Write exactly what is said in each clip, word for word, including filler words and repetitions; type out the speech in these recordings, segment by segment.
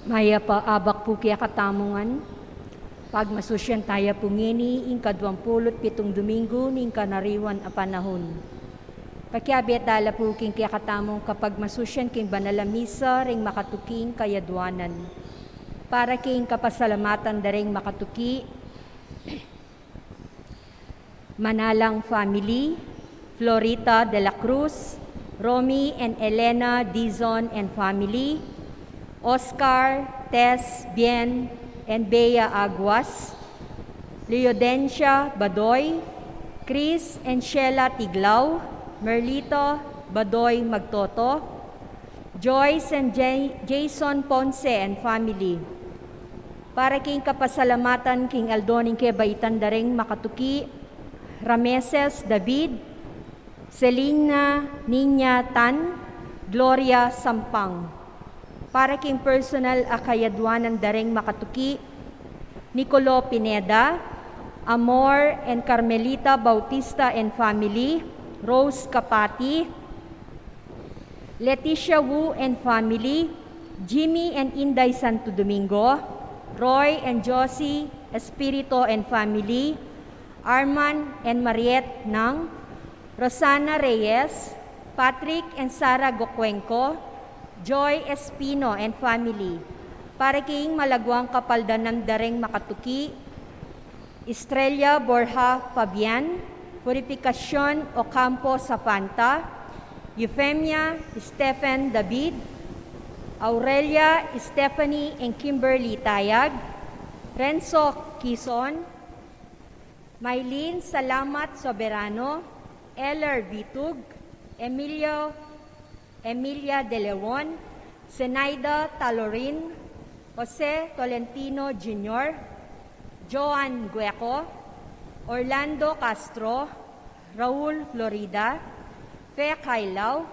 Mayap a abak pu kekatamu ngan. Pagmasusyan taya pu ngeni ing kaduang pulu't pitung Domingo ning Kanariwan a Panahun. Pakiabe tala pu king kekatamung kapagmasusyan king banal a misa ring makatuking kayaduanan. Para king kapasalamatan da ring makatuki, Manalang family, Florita de la Cruz, Romy and Elena Dizon and family, Oscar, Tess, Bien, and Bea Aguas, Leodencia Badoy, Chris and Sheila Tiglao, Merlita Badoy Magtoto, Joyce and Ja-, Jason Ponce and family. Para king kapasalamatan king aldo ning kebaitan da ring makatuki, Rameses David, Selina Niña Tan, Gloria Sampang. Para king personal a kayaduanan da ring makatuki, Nicolo Pineda, Amor and Carmelita Bautista and family, Rose Capati, Leticia Wu and family, Jimmy and Inday Santo Domingo, Roy and Josie Espirito and family, Arman and Mariette Nang, Rosana Reyes, Patrick and Sara Gocuenco, Joy Espino and family. Para king malaguang kapaldanan da ring makatuki, Estrella Borja Fabian, Purificacion Ocampo Safanta, Eufemia Stephen David, Aurelia Stephanie and Kimberly Tayag, Renzo Quizon, Maylene Salamat Soberano, Eller Vitug, Emilio, Emilia De Leon, Zenaida Talorin, Jose Tolentino Junior, Joan Gueco, Orlando Castro, Raul Florida, Fe Kailaw,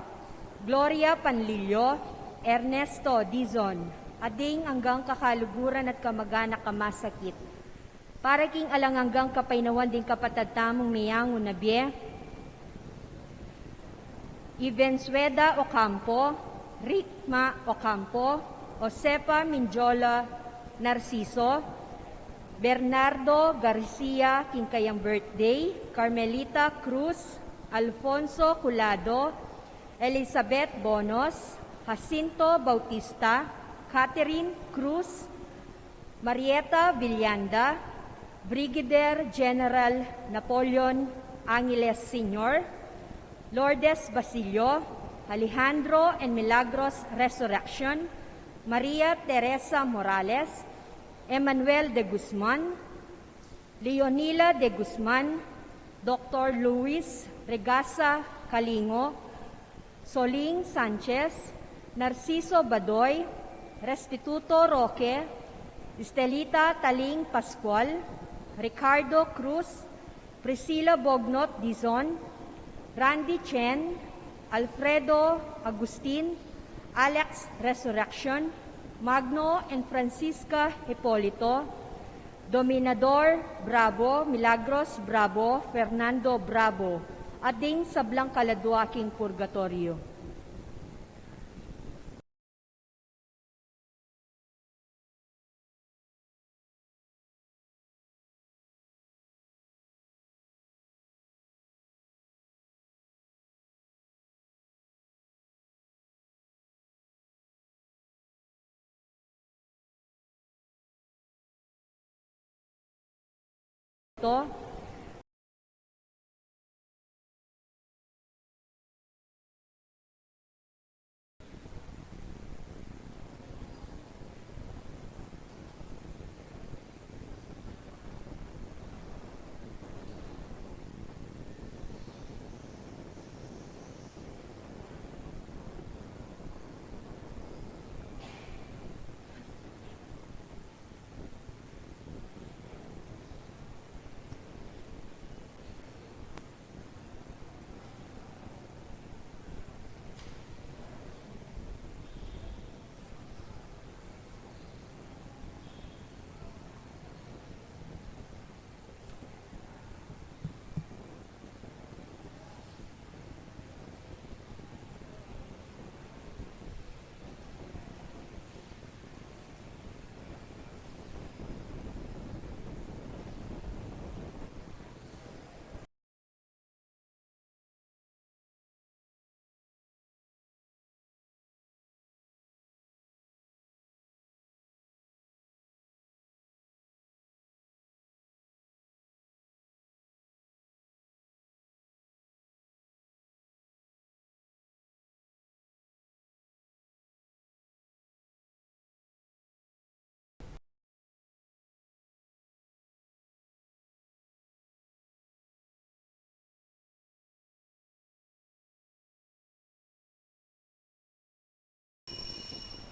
Gloria Panlilio, Ernesto Dizon, at ding anggang kakaluguran at kamag-anak a masakit. Para king alang anggang kapaynawan ding kapatad tamung meyangu na bie, Ivenzuela Ocampo, Ricma Ocampo, Josefa Mindiola Narciso, Bernardo Garcia, king kayang birthday, Carmelita Cruz, Alfonso Culado, Elizabeth Bonos, Jacinto Bautista, Catherine Cruz, Marieta Villanda, Brigadier General Napoleon Angeles Senior, Lourdes Basilio, Alejandro and Milagros Resurrection, Maria Teresa Morales, Emmanuel de Guzman, Leonila de Guzman, Doctor Luis Regasa Calingo, Soling Sanchez, Narciso Badoy, Restituto Roque, Estelita Taling Pascual, Ricardo Cruz, Priscilla Bognot Dizon, Randy Chen, Alfredo Agustin, Alex Resurrection, Magno and Francisca Hipolito, Dominador Bravo, Milagros Bravo, Fernando Bravo, at ding sablang kaladua king purgatoryo. To.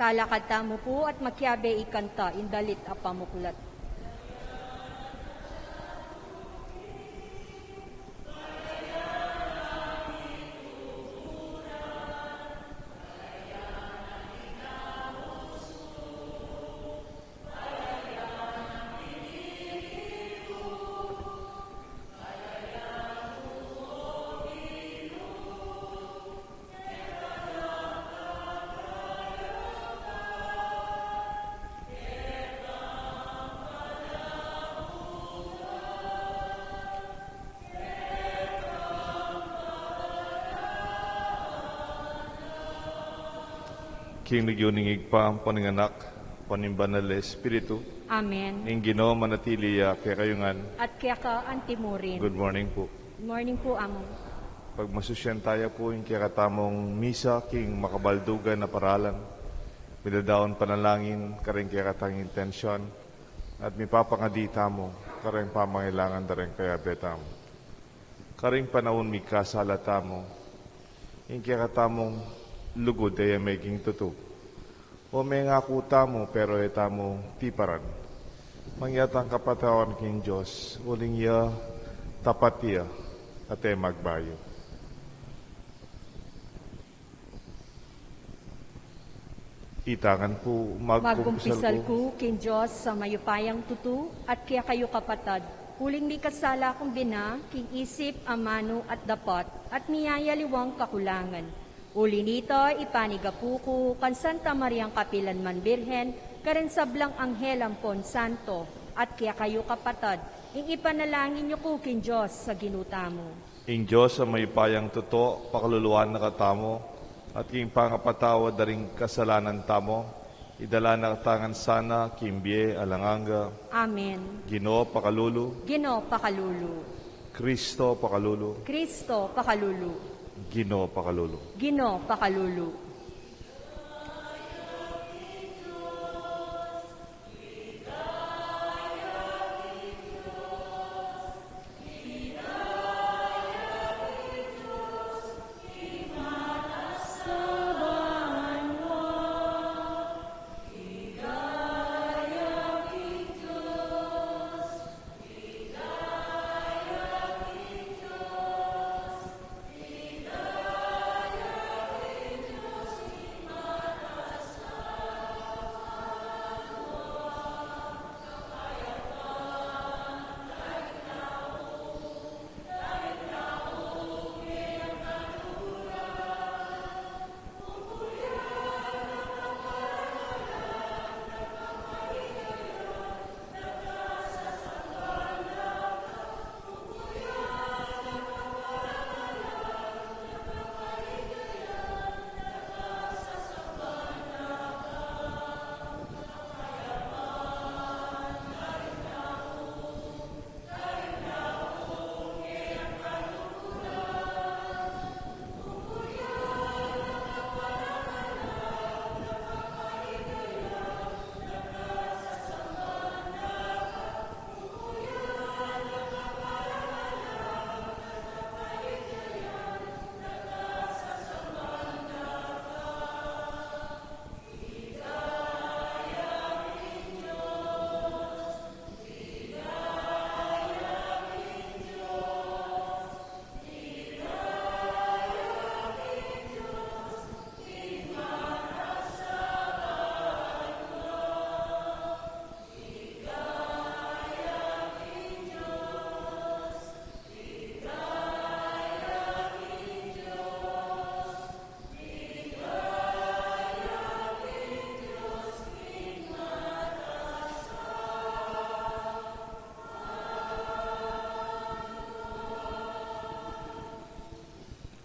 Talakad tamu pu at makiabe ikanta ing dalit a pamuklat. King lagyu ning Ibpa, ampo ning Anak, ampo ning Banal a Espiritu. Amen. Ing Ginu manatili ya kekayu ngan. At keka antimurin. Good morning pu. Good morning pu, Among. Pagmasusyan taya pu ing kekatamung misa king makabaldugan a paralan. Midadaun panalangin karing kekatang intensyon, at mipapangadi tamu karing pamangailangan da ring kayabe tamu. Karing panaun mikasala tamu, ing kekatamung lugud e ya meging tutu. O mengaku tamu, pero e tamu tiparan. Mangyatang kapatawan king Dios, uling ya tapat ya at e magbayu. Ita ngan pu, magkumpisal ku king Dios a mayupayang tutu, at kekayu kapatad, uling mikasala kung bina, king isip, amanu, at dapat, at miyayaliwang kakulangan. Uli nita, ipanigapu ku kang Santa Mariang kapilanman Birhen, karing sablang anghel ampon santo, at kekayu kapatad, ing ipanalangin yu ku king Dios a Ginu tamu. Ing Dios a mayupayang tutu, pakaluluan na katamu, at king pangapatawad da ring kasalanan tamu, idala na kata ngan sana king bie alang angga. Amen. Ginu, pakalulu. Ginu, pakalulu. Kristo, pakalulu. Kristo, pakalulu. Ginu, pakalulu. Ginu, pakalulu.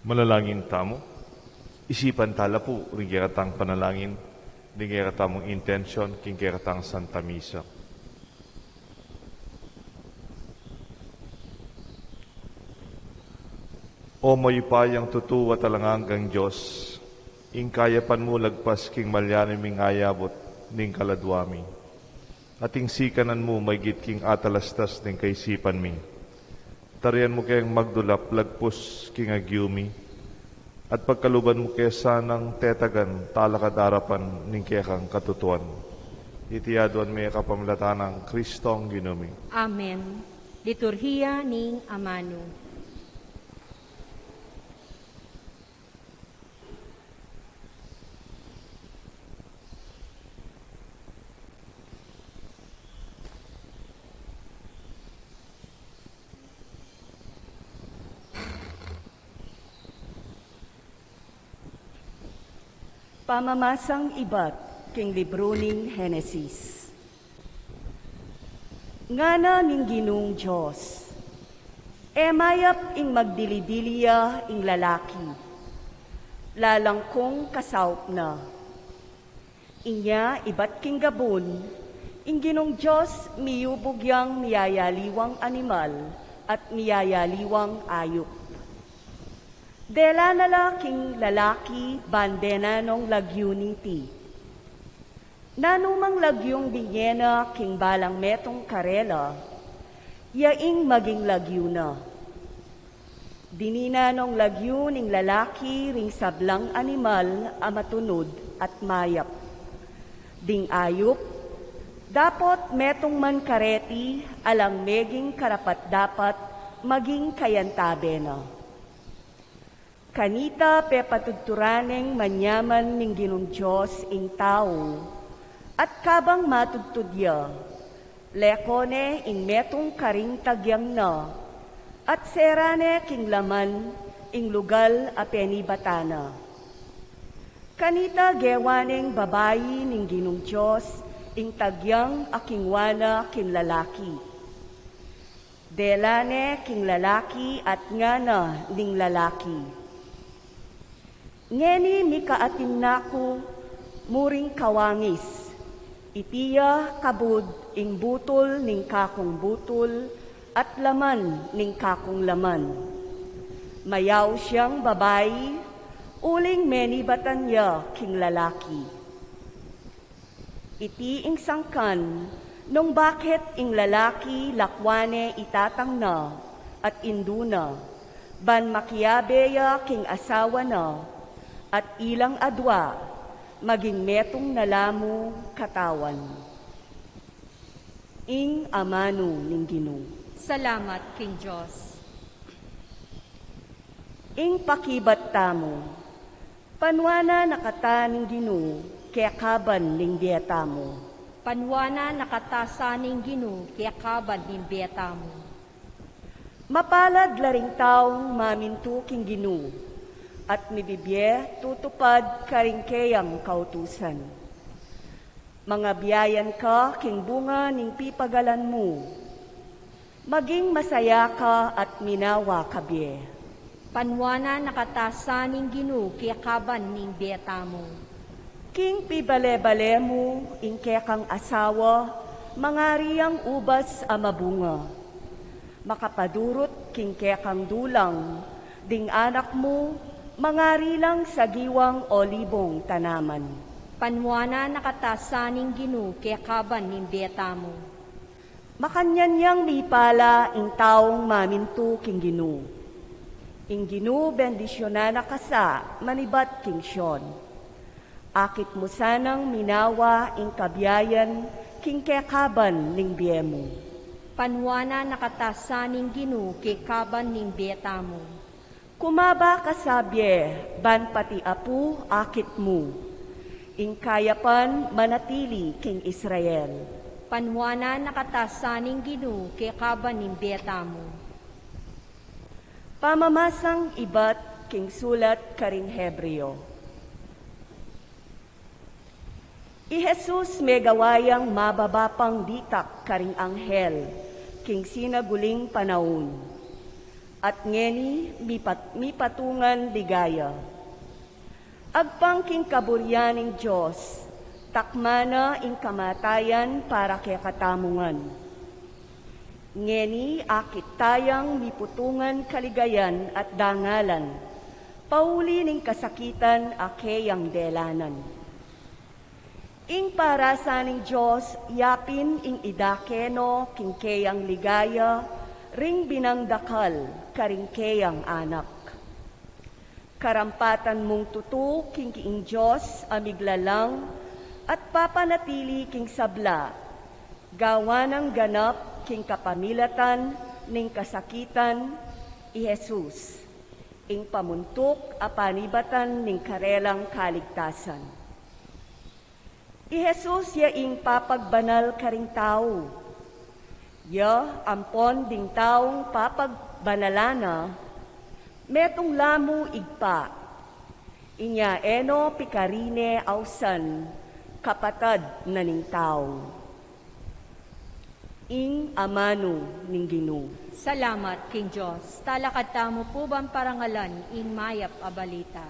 Manalangin tamu. Isipan tala pu ring kekatang panalangin, ding kekatamung intensyon, king kekatang Santa Misa. O mayupayang tutu at alang anggang Dios, ing kayapan mu lagpas king malyanuming ayabut ning kaladwa mi, at ing sikanan mu maygit king atalastas ning kaisipan mi. Tarian mu keng magdulap lagpus king agyu mi, At pagkaluban mu ke sanang tetagan talakad arapan ning kekang katutuan. Iti aduan mi kapamilatan nang Kristong Ginu mi. Amen. Liturhiya ning Amanu. Pamamasang ibat king libru ning Henesis. Ngana ning Ginung Dios, "E mayap ing magdili-dili ya ing lalaki, lalang kung kasaup na." Inya ibat king gabun, ing Ginung Dios miyubug yang miyayaliwang animal at miyayaliwang ayup. Dela na la king lalaki ban dena nong lagyu niti. Nanumang lagyung binye na king balang metung karela, ya ing maging lagyu na. Dinina nong lagyu ning lalaki ring sablang animal a matunud at mayap. Ding ayup, dapot metung man kareti alang meging karapat-dapat maging kayantabe na. Kanita pepatudturan neng manyaman ning Ginung Dios ing tau, at kabang matudtud ya, leko ne ing metung karing tagyang na, at sera ne king laman ing lugal a penibatan na. Kanita gewa neng babai ning Ginung Dios ing tagyang a kingwa na king lalaki. Dela ne king lalaki at ngana ning lalaki, "Ngeni mikaatin na ku muring kawangis, iti ya kabud ing butul ning kakung butul at laman ning kakung laman." Mayaus yang babai, uling menibatan ya king lalaki. Iti ing sangkan nung bakit ing lalaki lakwan ne i tatang na at indu na, ban makiabe ya king asawa na, at ilang adua maging metung na la mu katawan. Ing amanu ning Ginu. Salamat king Dios. Ing pakibat tamu. Panuanan na kata ning Ginu kekaban ning bie tamu. Panuanan na kata sa ning Ginu kekaban ning bie tamu. Mapalad la ring taung mamintu king Ginu, at mibibie tutupad karing keyang kautusan. Mangabiayan ka king bunga ning pipagalan mu. Maging masaya ka at minawa ka bie. Panuanan na kata sa ning Ginu kekaban ning bie tamu. King pibale-bale mu ing kekang asawa, mangari yang ubas a mabunga. Makapadurut king kekang dulang, ding anak mu, mangari lang sagiwang olibong tanaman. Panuanan na kata sa ning Ginu kekaban ning bie tamu. Makanyan yang mipala ing taung mamintu king Ginu. Ing Ginu bendisyunan na ka sa manibat king Sion. Akit mu sanang minawa ing kabiayan king kekaban ning bie mu. Panuanan na kata sa ning Ginu kekaban ning bie tamu. Kumaba ka sa bie, ban pati apu akit mu. Ing kayapan manatili king Israel. Panuanan na kata sa ning Ginu kekaban ning bie tamu. Pamamasang ibat king sulat karing Hebreo. I Jesus megawa yang mababa pang ditak karing anghel king sinaguling panaun. At ngeni mipat-, mipatungan ligaya. Agpang king kaburian ning Dios, takma na ing kamatayan para kekatamu ngan. Ngeni akit tayang miputungan kaligayan at dangalan, pauli ning kasakitan a keyang delanan. Ing parasan ning Dios yapin ing idake no king keyang ligaya ring binangdakal karing keyang anak. Karampatan mung tutu king, king Dios a miglalang at papanatili king sabla, gawa nang ganap king kapamilatan ning kasakitan i Jesus, ing pamuntuk a panibatan ning karelang kaligtasan. I Jesus ya ing papagbanal karing tau. Ya ampon ding taung papagbanalan na, metung la mu Ibpa. Inya e no pikarine ausan kapatad na ning tau. Ing amanu ning Ginu. Salamat king Dios. Talakad tamu pu ban parangalan ing mayap a balita.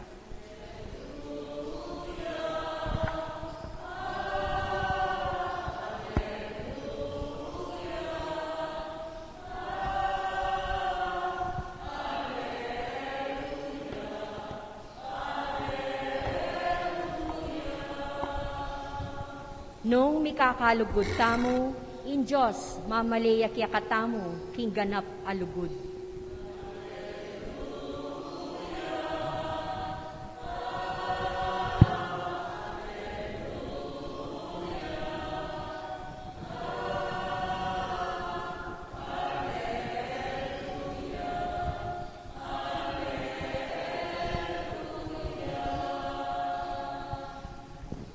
Nung mikakalugud tamu, ing Dios mamale ya kekatamu king ganap a lugud.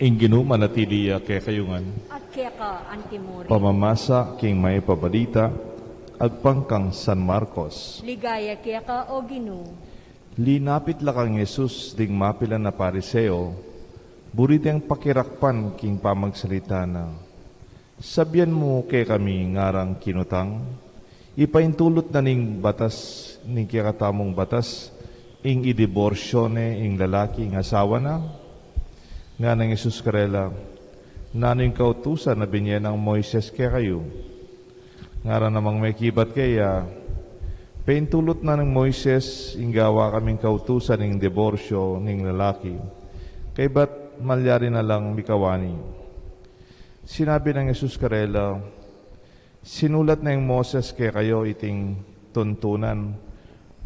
Ing Ginu manatili ya kekayu ngan. At keka antimurin. Pamamasa king Mayap a Balita agpang kang San Marcos. Ligaya keka, O Ginu. Linapit la kang Jesus ding mapilan a Pariseo, buri deng pakirakpan king pamagsalita na. Sabian mu kekami, ngarang kinutang, ipaintulut na ning batas, ning kekatamung batas, ing idiborsyo ne ing lalaki ing asawa na? Ngana nang Jesus karela, nanu ing kautusan a binye nang Moises kekayu? Ngara namang mekibat keya, paintulut na ning Moises ing gawa kaming kautusan ing diborsyo ning lalaki, kaybat malyari na lang mikawani. Sinabi nang Jesus karela, sinulat na ning Moises kekayu iting tuntunan,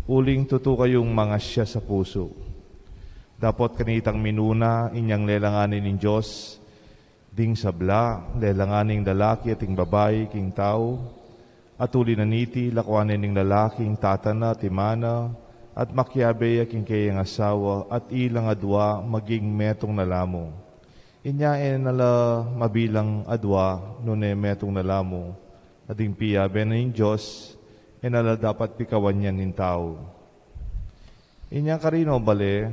uling tutu kayung mangasya sa pusu. Dapot kanitang minuna inyang lelanganin ning Dios ding sabla, lelanganin ing lalaki at ing babai king tau, at uli na niti, lakuan ne ning lalaki ing tata na at ima na, at makiabe ya king keyang asawa, at ilang adua maging metung na la mu. Inya e na la mabilang adua, nune metung na la mu, at ding piabe na ning Dios, e na la dapat pikawanyan ning tau. Inya karin o bale,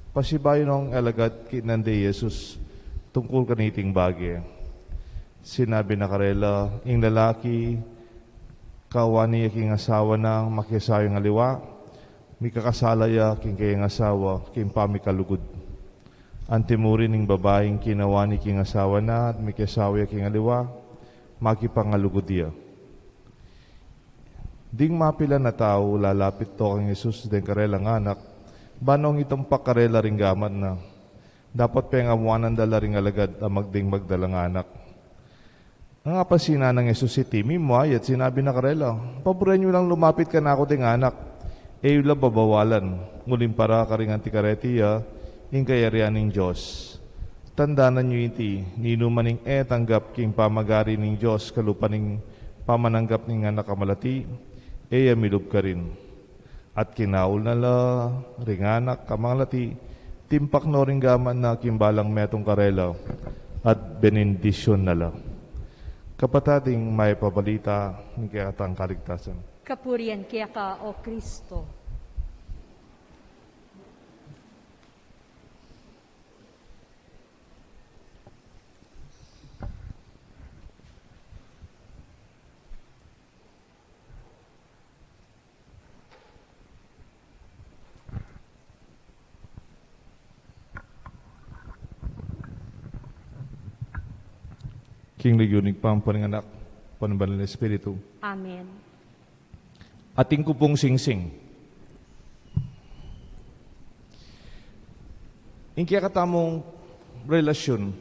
pasibayu nong alagad kit nande i Jesus tungkul kaniting bage. Sinabi na karela, ing lalaki, kawani ya king asawa nang makiasawa ing aliwa, mikakasala ya king keyang asawa king pamikalugud. Antimurin ing babaing kinawani king asawa na at mikiasawa ya king aliwa, makipangalugud ya. Ding mapilan a tau lalapit to kang Jesus deng karelang anak, ban nong itumpak karela ring gamat na. Dapot pengamuanan da la ring alagad a magding magdalang anak. Nung apansinan nang Jesus iti, mimua ya at sinabi na karela, paburen yu lang lumapit kanaku deng anak, e yu la babawalan, uling para karing anti kareti ya ing kayarian ning Dios. Tandanan yu iti, ninuman ing e tanggap king pamagari ning Dios kalupa ning pamananggap ning anak a malati, e ya milub karin. At kinaul na la ring anak a malati, timpak no ring gamat na king balang metung karela, at benendisyun na la. Kapatad, ing mayap a balita ning kekatang kaligtasan. Kapurian keka, O Kristo. King lagyu ning Ibpa, ampo ning Anak, ampo ning Banal a Espiritu. Amen. Atin ku pung singsing. Ing kekatamung relasyun,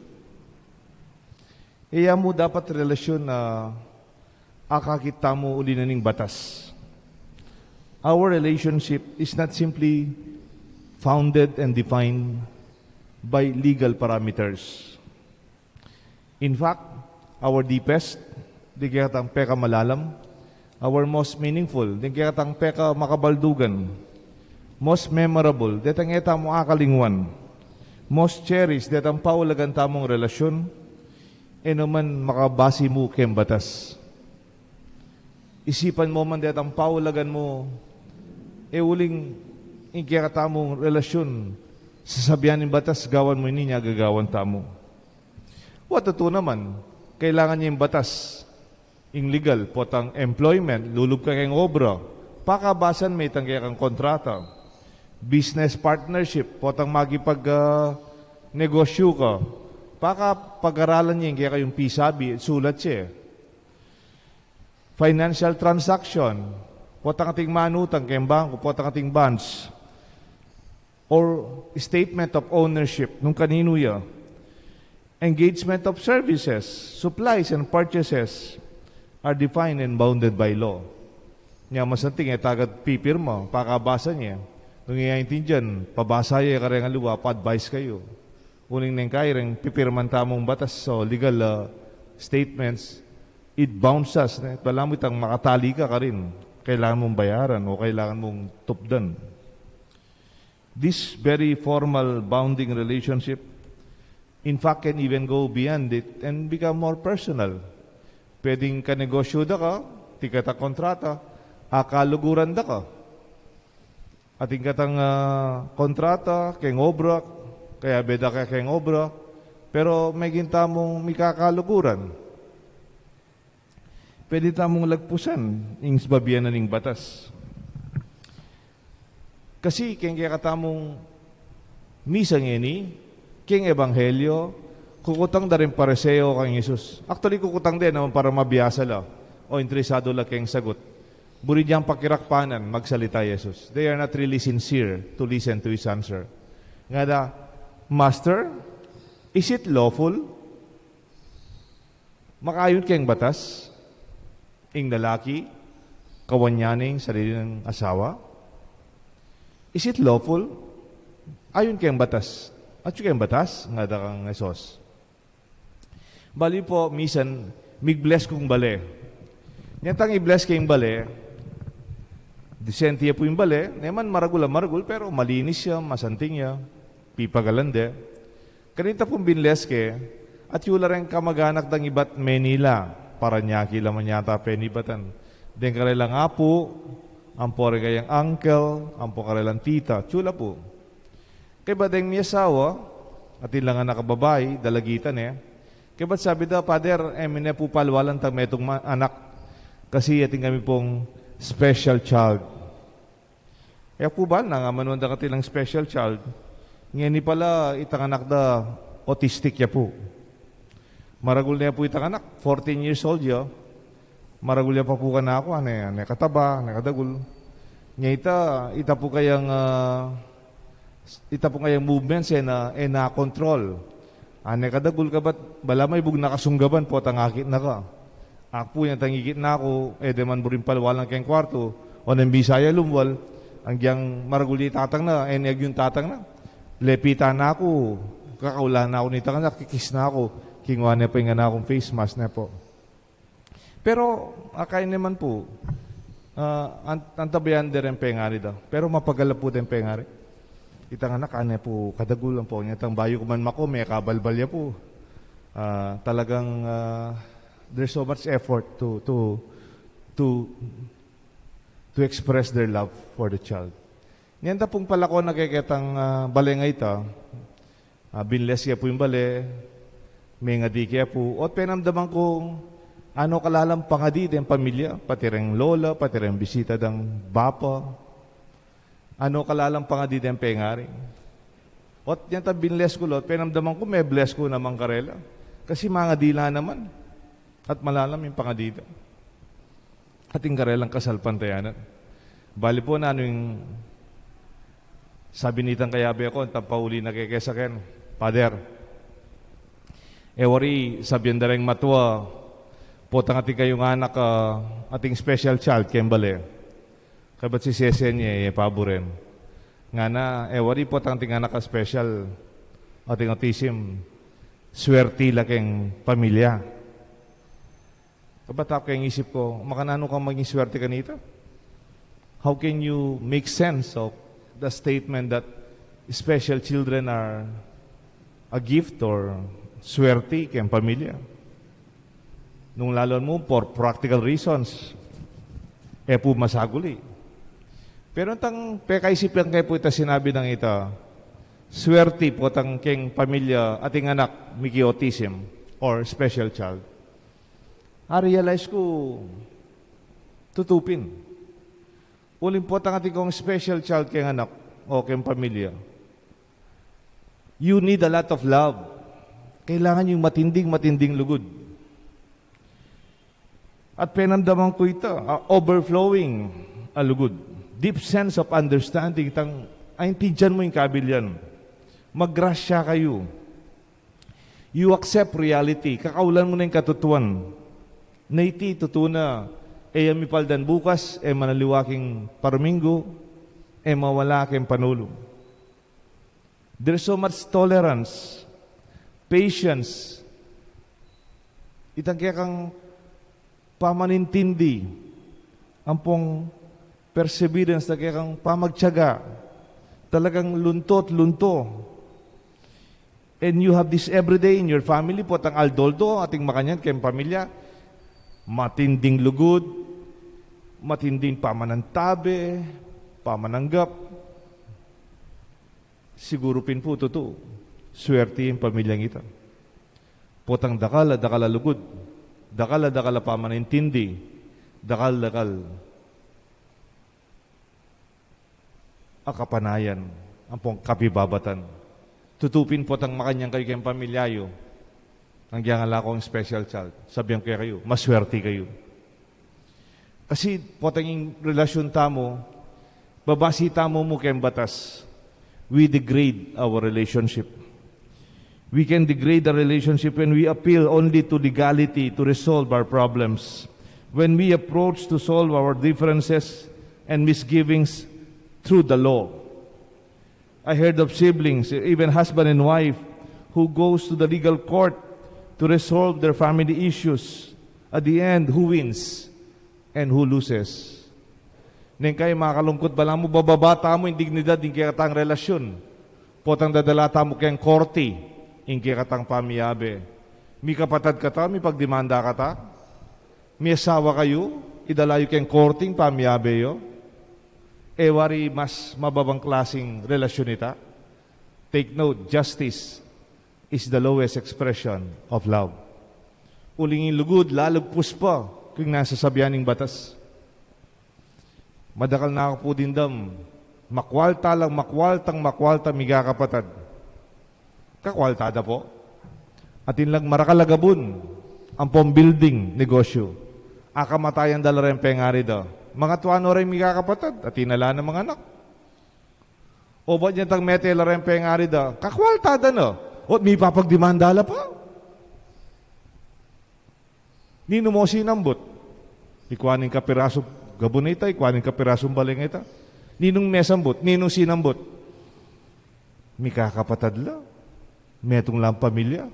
e ya mu dapat relasyun a akakit tamu uli na ning batas. Our relationship is not simply founded and defined by legal parameters. In fact, our deepest, deng kekatang pekamalalam, our most meaningful, deng kekatang pekamakabaldugan, most memorable, detang e tamu akalingwan, most cherished, detang paulagan tamung relasyun, e naman makabasi mu keng batas. Isipan mu man detang paulagan mu, e uling ing kekatamung relasyun, sasabian ning batas, gawan mu ini, nya gagawan tamu. Wa, tutu naman, kailangan ne ing batas, ing legal, potang employment, lulub ka keng obra, pakabasan me itang kekang kontrata, business partnership, potang makipag, ah, negosyu ka, pakapag-aralan ye ing kekayung pisabi, sulat ye. Financial transaction, potang ating manutang keng bangku, potang ating bonds, or statement of ownership, nung kaninu ya. Engagement of services, supplies, and purchases are defined and bounded by law. Nya masanting e ta agad pipirma, pakabasa ne. Nung e ya aintindian, pabasa ye kareng aliwa, pa-advise kayu. Uling neng kayi reng pipirman tamung batas o legal, ah, statements, it bounds us, ne? Balamu itang makatali ka karin. Kailangan mung bayaran o kailangan mung tupdan. This very formal bounding relationship, in fact, can even go beyond it and become more personal. Pwedeng kanegosyu da ka, atin katang kontrata, akaluguran da ka. Atin katang, ah, kontrata keng obra, kayabe da ka keng obra, pero meging tamung mikakaluguran. Pwede tamung lagpusan ing sabyan na ning batas. Kasi keng kekatamung misa ngeni, keng ebanghelyo, kukutang da ring Pariseo kang Jesus. Actually, kukutang da e naman para mabiasa la o interesadu la keng sagut. Buri dang pakirakpanan magsalita i Jesus. They are not really sincere to listen to his answer. Ngana da, "Master, is it lawful?" Makaayun keng batas ing lalaki kawan ya ne ing sarili nang asawa? Is it lawful? Ayun keng batas? Atyu keng batas? Ngana da kang Jesus. Bali pu, misan, mig-bless kung bale. Nya itang i-bless ke ing bale, disente ya pu ing bale, ne man maragul a maragul, pero malinis ya, masanting ya, pipagalan de. Kanita pung binles ke, atyu la reng kamag-anak dang ibat Manila, Paranaque la man yata penibatan. Deng karelang apu, ampo reng kayang uncle, ampo karelang tita, atyu la pu. Kaybat deng miyasawa, atin lang anak a babai, dalagitan e. Kaybat sabi da, "Father, e mi ne pu palwalan itang metung ma-, anak, kasi atin kami pung special child." E pu bal nang amanuan da katilang special child. Ngeni pala, itang anak da autistic ya pu. Maragul ne pu itang anak, fourteen years old ya. Maragul ya pa pu kanaku, ane, ane kataba, ane kadagul. Nya ita, ita pu kayang, ah, ita pu kayang movements e na, e na control. Ane kadagul kabat, balamu ibug na kasunggaban, potang akit na ka. Aku pu, nya itang ikit na ku, e de man buring palwalan keng kwartu, o neng bisa ya lumwal, agyang maragul ya itatang na, e ne agyung tatang na. Lepitan na ku, kakaulan na ku nitang anak, kikis na ku, kingwa ne pu ing kanakung face mask ne pu. Pero, akakit ne man pu, ah, an-, antabayan de reng pengari da. Pero mapagal la pu deng pengari. Itang anak, ane pu kadagul ampo, nya itang bayu ku man mako, mekabalbal ya pu. Ah, talagang, ah, there's so much effort to, to, to, to express their love for the child. Nya ita pung palako na keketang, ah, bale nga ita, ah, binles ya pu ing bale, mengadi ke ya pu, ot penamdaman kung ano kalalang pangadi deng pamilya, pati reng lola, pati reng bisita dang bapa. Ano kalalang pangadi deng pengari. Ot nya ita binles ku la, ot penamdaman ku me-bless ku naman karela. Kasi mangadi la naman. At malalam ing pangadi da. Atin karelang kasalpantayanan. Bali pu, nanu ing sabi nitang kayabe ku, itang pauli na keke saken, "Father, e wari, sabyan da reng matua, potang atin kayung anak, ah, ating special child keng bale." Kaybat sisesen ye, ye paburen. Ngana, e wari potang ating anak a special, ating autism, swerte la keng pamilya. Kabat aku keng isip ku, makananu kang maging swerte kanita? How can you make sense of the statement that special children are a gift or swerte keng pamilya? Nung laluan mu, for practical reasons, e pu masaguli. Pero itang pekaisip lang ke pu ita sinabi nang ita, swerte potang keng pamilya ating anak miki autism or special child. A-realize ku, tutu pin. Uling potang atin kang special child keng anak o keng pamilya, you need a lot of love. Kailangan yung matinding, matinding lugud. At penamdaman ku ita, a overflowing a lugud. Deep sense of understanding, itang aintindian mu ing kabilyan. Magrasya kayu. You accept reality. Kakaulan mu na ing katutuan. Na iti tutu na, e ya mipaldan bukas, e manaliwa king paruminggu, e mawala keng panulu. There's so much tolerance, patience. Itang kekang pamanintindi, ampong perseverance, itang kekang pamagtiyaga, talagang lunto't lunto. And you have this every day in your family, potang aldo-aldo, atin makanyan keng pamilya, matinding lugud, matinding pamanantabe, pamananggap. Siguru pin pu tutu, swerte ing pamilyang ita. Potang dakal a dakal a lugud, dakal a dakal a pamanintindi, dakal-dakal a kapanayan, ampong kapibabatan. Tutu pin potang makanyan kayu keng pamilya yu. Nung agyang ala kang special child, sabian ku kekayu, maswerte kayu. Kasi potang ing relasyun tamu, babasi tamu mu keng batas, we degrade our relationship. We can degrade the relationship when we appeal only to legality to resolve our problems, when we approach to solve our differences and misgivings through the law. I heard of siblings, even husband and wife, who goes to the legal court to resolve their family issues. At the end, who wins and who loses? Neng kaya makalungkut, balamu bababa tamu ing dignidad ing kekatang relasyun. Potang dadala tamu keng korte ing kekatang pamiabe. Mikapatad kata, mipagdimanda kata? Miasawa kayu, idala yu keng korte ing pamiabe yu? E wari mas mababang klasing relasyun ita? Take note, justice is the lowest expression of love. Uling ing lugud, lalagpus pa king nasasabian ning batas. Madakal na ku pu dimdam, makwalta lang, makwaltang makwalta, migakapatad. Kakwalta da pu. Atin lang marakal a gabun, ampong building, negosyu. Akamatayan da la reng pengari da. Mangatua no reng migakapatad, atin na la namang anak. O bat nya tang mete la reng pengari da, kakwalta da na. O't mipapagdimanda la pa. Ninu mo sinambut? Ikwa ning kapirasung gabun a ita, ikwa ning kapirasung bale a ita. Ninung mesambut? Ninung sinambut? Mikakapatad la. Metung lang pamilya.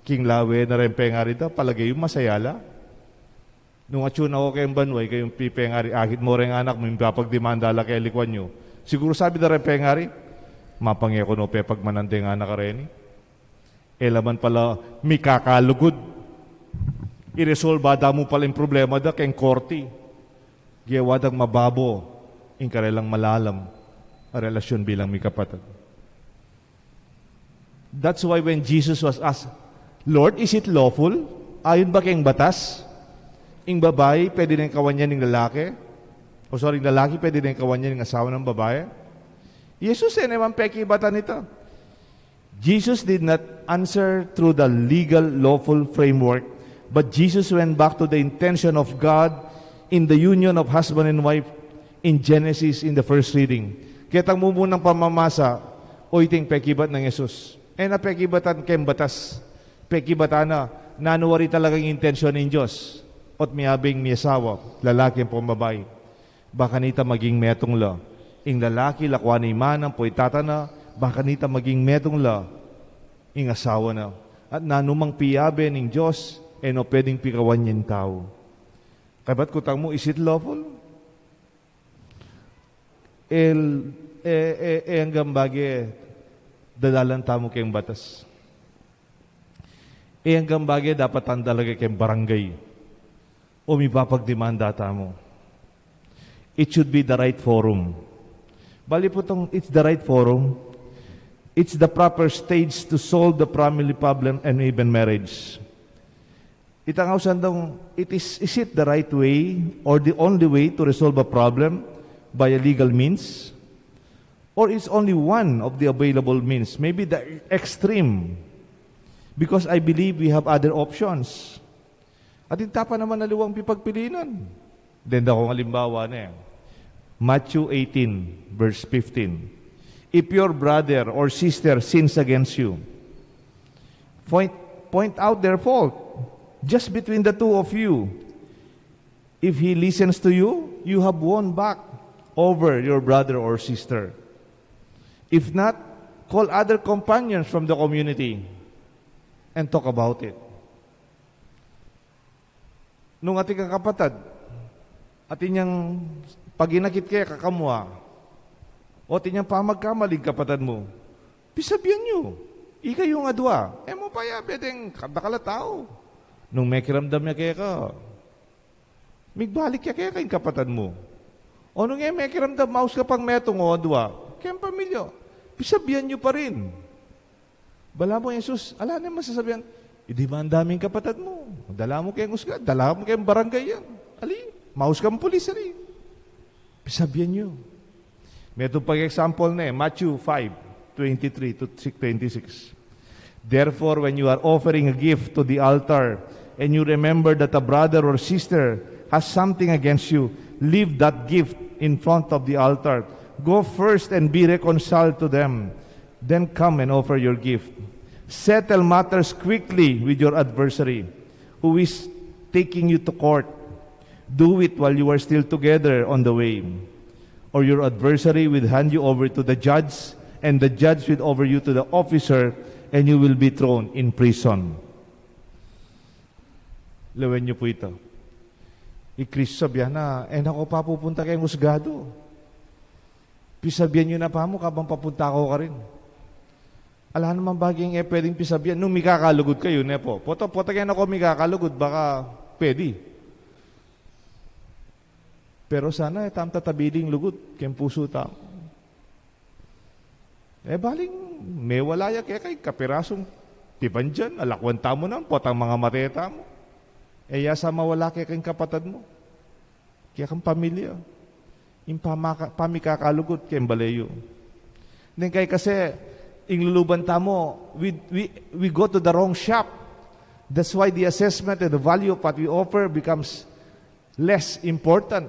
King lawe na reng pengari da, palage yu masaya la. Nung atyu na ku keng banua, ikayung pipengari, akit mo reng anak mu, mipapagdimanda la keng likwan yu. Siguru sabi da reng pengari, mapange ku no pepagmanan deng anak a reni. E la man pala mikakalugud. Iresolba da mu pala ing problema da keng korte. Gewa dang mababo ing karelang malalam a relasyun bilang mikapatad. That's why when Jesus was asked, "Lord, is it lawful? Ayon ba keng batas, ing babai pwede neng kawanyan ing lalaki? O sorry, ing lalaki pwede neng kawanyan ing asawa nang babai?" Jesus e ne man pekibatan ita. Jesus did not answer through the legal, lawful framework, but Jesus went back to the intention of God in the union of husband and wife in Genesis, in the first reading. Ketang mumunang pamamasa, o iting pekibat nang Jesus. E na pekibatan keng batas. Pekibatan na, nanu wari talagang intensyon ning Dios. O't miabing miasawa, lalaki ampong babai. Ba kanita maging metung la Ing lalaki, lakwan ne ing mana, ampo ing tata na, ba kanita maging metung la ing asawa na. At nanumang piyabe ning Dios, e no pwedeng pikawan ya ing tau. Kaybat kutang mu, is it lawful? El, e, e, e anggang bage dadalan tamu keng batas. E anggang bage dapat tang dalaga keng barangay o mipapagdemanda tamu. It should be the right forum. Bali pu itang it's the right forum, it's the proper stage to solve the family problem and even marriage. Itang ausan dong, it is, is it the right way or the only way to resolve a problem by a legal means? Or it's only one of the available means, maybe the extreme? Because I believe we have other options. At ing tapa naman aliwang pipagpilinan. Denda kong alimbawa ne. Matthew eighteen, verse fifteen. If your brother or sister sins against you, point, point out their fault just between the two of you. If he listens to you, you have won back over your brother or sister. If not, call other companions from the community and talk about it. Nung atin kang kapatad, atin yang paginakit keka kamua, o atin yang pamagkamaling kapatad mu, pisabian yu. Ikayung adua, e mu payabe deng kadakal a tau. Nung mekiramdam ya keka, migbalik ya keka ing kapatad mu. O nung e mekiramdam, maus ka pang metung o adua keng pamilya, pisabian yu pa rin. Balamu i Jesus, ala ne masasabian, idemanda me ing kapatad mu. Dala mu keng husgad, dala mu keng barangay yan. Ali, maus kang pulis, ali. Pisabian yu. Metung pang example ne, Matthew five twenty-three to twenty-six. Therefore, when you are offering a gift to the altar, and you remember that a brother or sister has something against you, leave that gift in front of the altar. Go first and be reconciled to them. Then come and offer your gift. Settle matters quickly with your adversary who is taking you to court. Do it while you are still together on the way. Or your adversary will hand you over to the judge, and the judge will over you to the officer, and you will be thrown in prison. Lawen yu pu ita. I Kristo sabian na, e na ko pa pupunta keng husgadu. Pisabian yu na pa mu kabang papunta ko karin. Ala naman baging e pwedeng pisabian nung mikakalugud kayu, ne pu? Pota, pota kaya na ko mikakalugud, baka pwede. Pero sana e tamu tatabiling lugud keng pusu tamu. E baling mewala ya keka ing kapirasung pibandian, alakwan tamu na, potang mangamate tamu. E ya sa mawala keka ing kapatad mu, keka ing pamilya, ing pamaka-, pamikakalugud keng bale yu. Deng kaya kasi, ing luluban tamu, we, we, we go to the wrong shop. That's why the assessment and the value of what we offer becomes less important.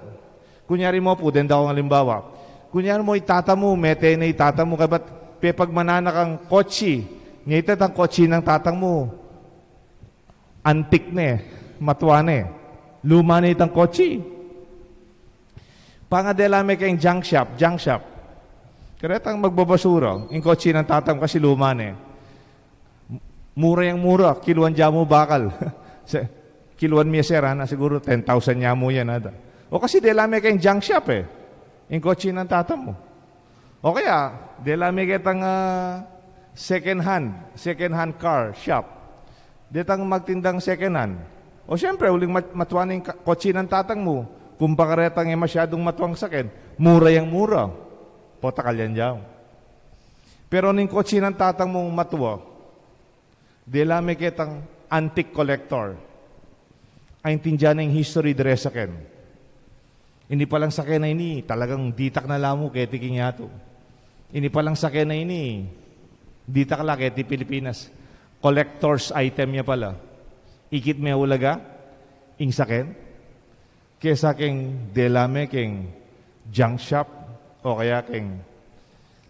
Kunyari mu pu, denda kong alimbawa. Kunyari mu, i tata mu, mete ne i tata mu, kaybat pepagmanan na kang kotsi. Ngeni itang kotsi nang tata mu, antik ne, matua ne. Luma ne itang kotsi. Panga dela me keng junk shop, junk shop. Karetang magbabasura, ing kotsi nang tata mu kasi luma ne. Mura yang mura, kiluan ya mu bakal. Se-, kiluan mi ya, sir, ana, siguru ten thousand ya mu yan, ada. O kasi dela me keng junk shop, e. Ing kotsi nang tata mu. O kaya, dela me ketang, ah, second hand, second hand car shop. Detang magtindang second hand. O siyempre, uling mat-, matua ne ing ka-, kotsi nang tata mu. Kumpara retang e masyadung matuang saken, mura yang mura. Pota kalian ya mu. Pero ning kotsi nang tata mung matua, dela me ketang antique collector. Aintindian ne ing history dere saken. Ini palang saken a ini, talagang ditak na la mu keti king yatu. Ini palang saken a ini, ditak la keti Pilipinas. Collector's item ya pala. Ikit me ulaga, ing saken. Kesa keng dela me keng junk shop, o kaya keng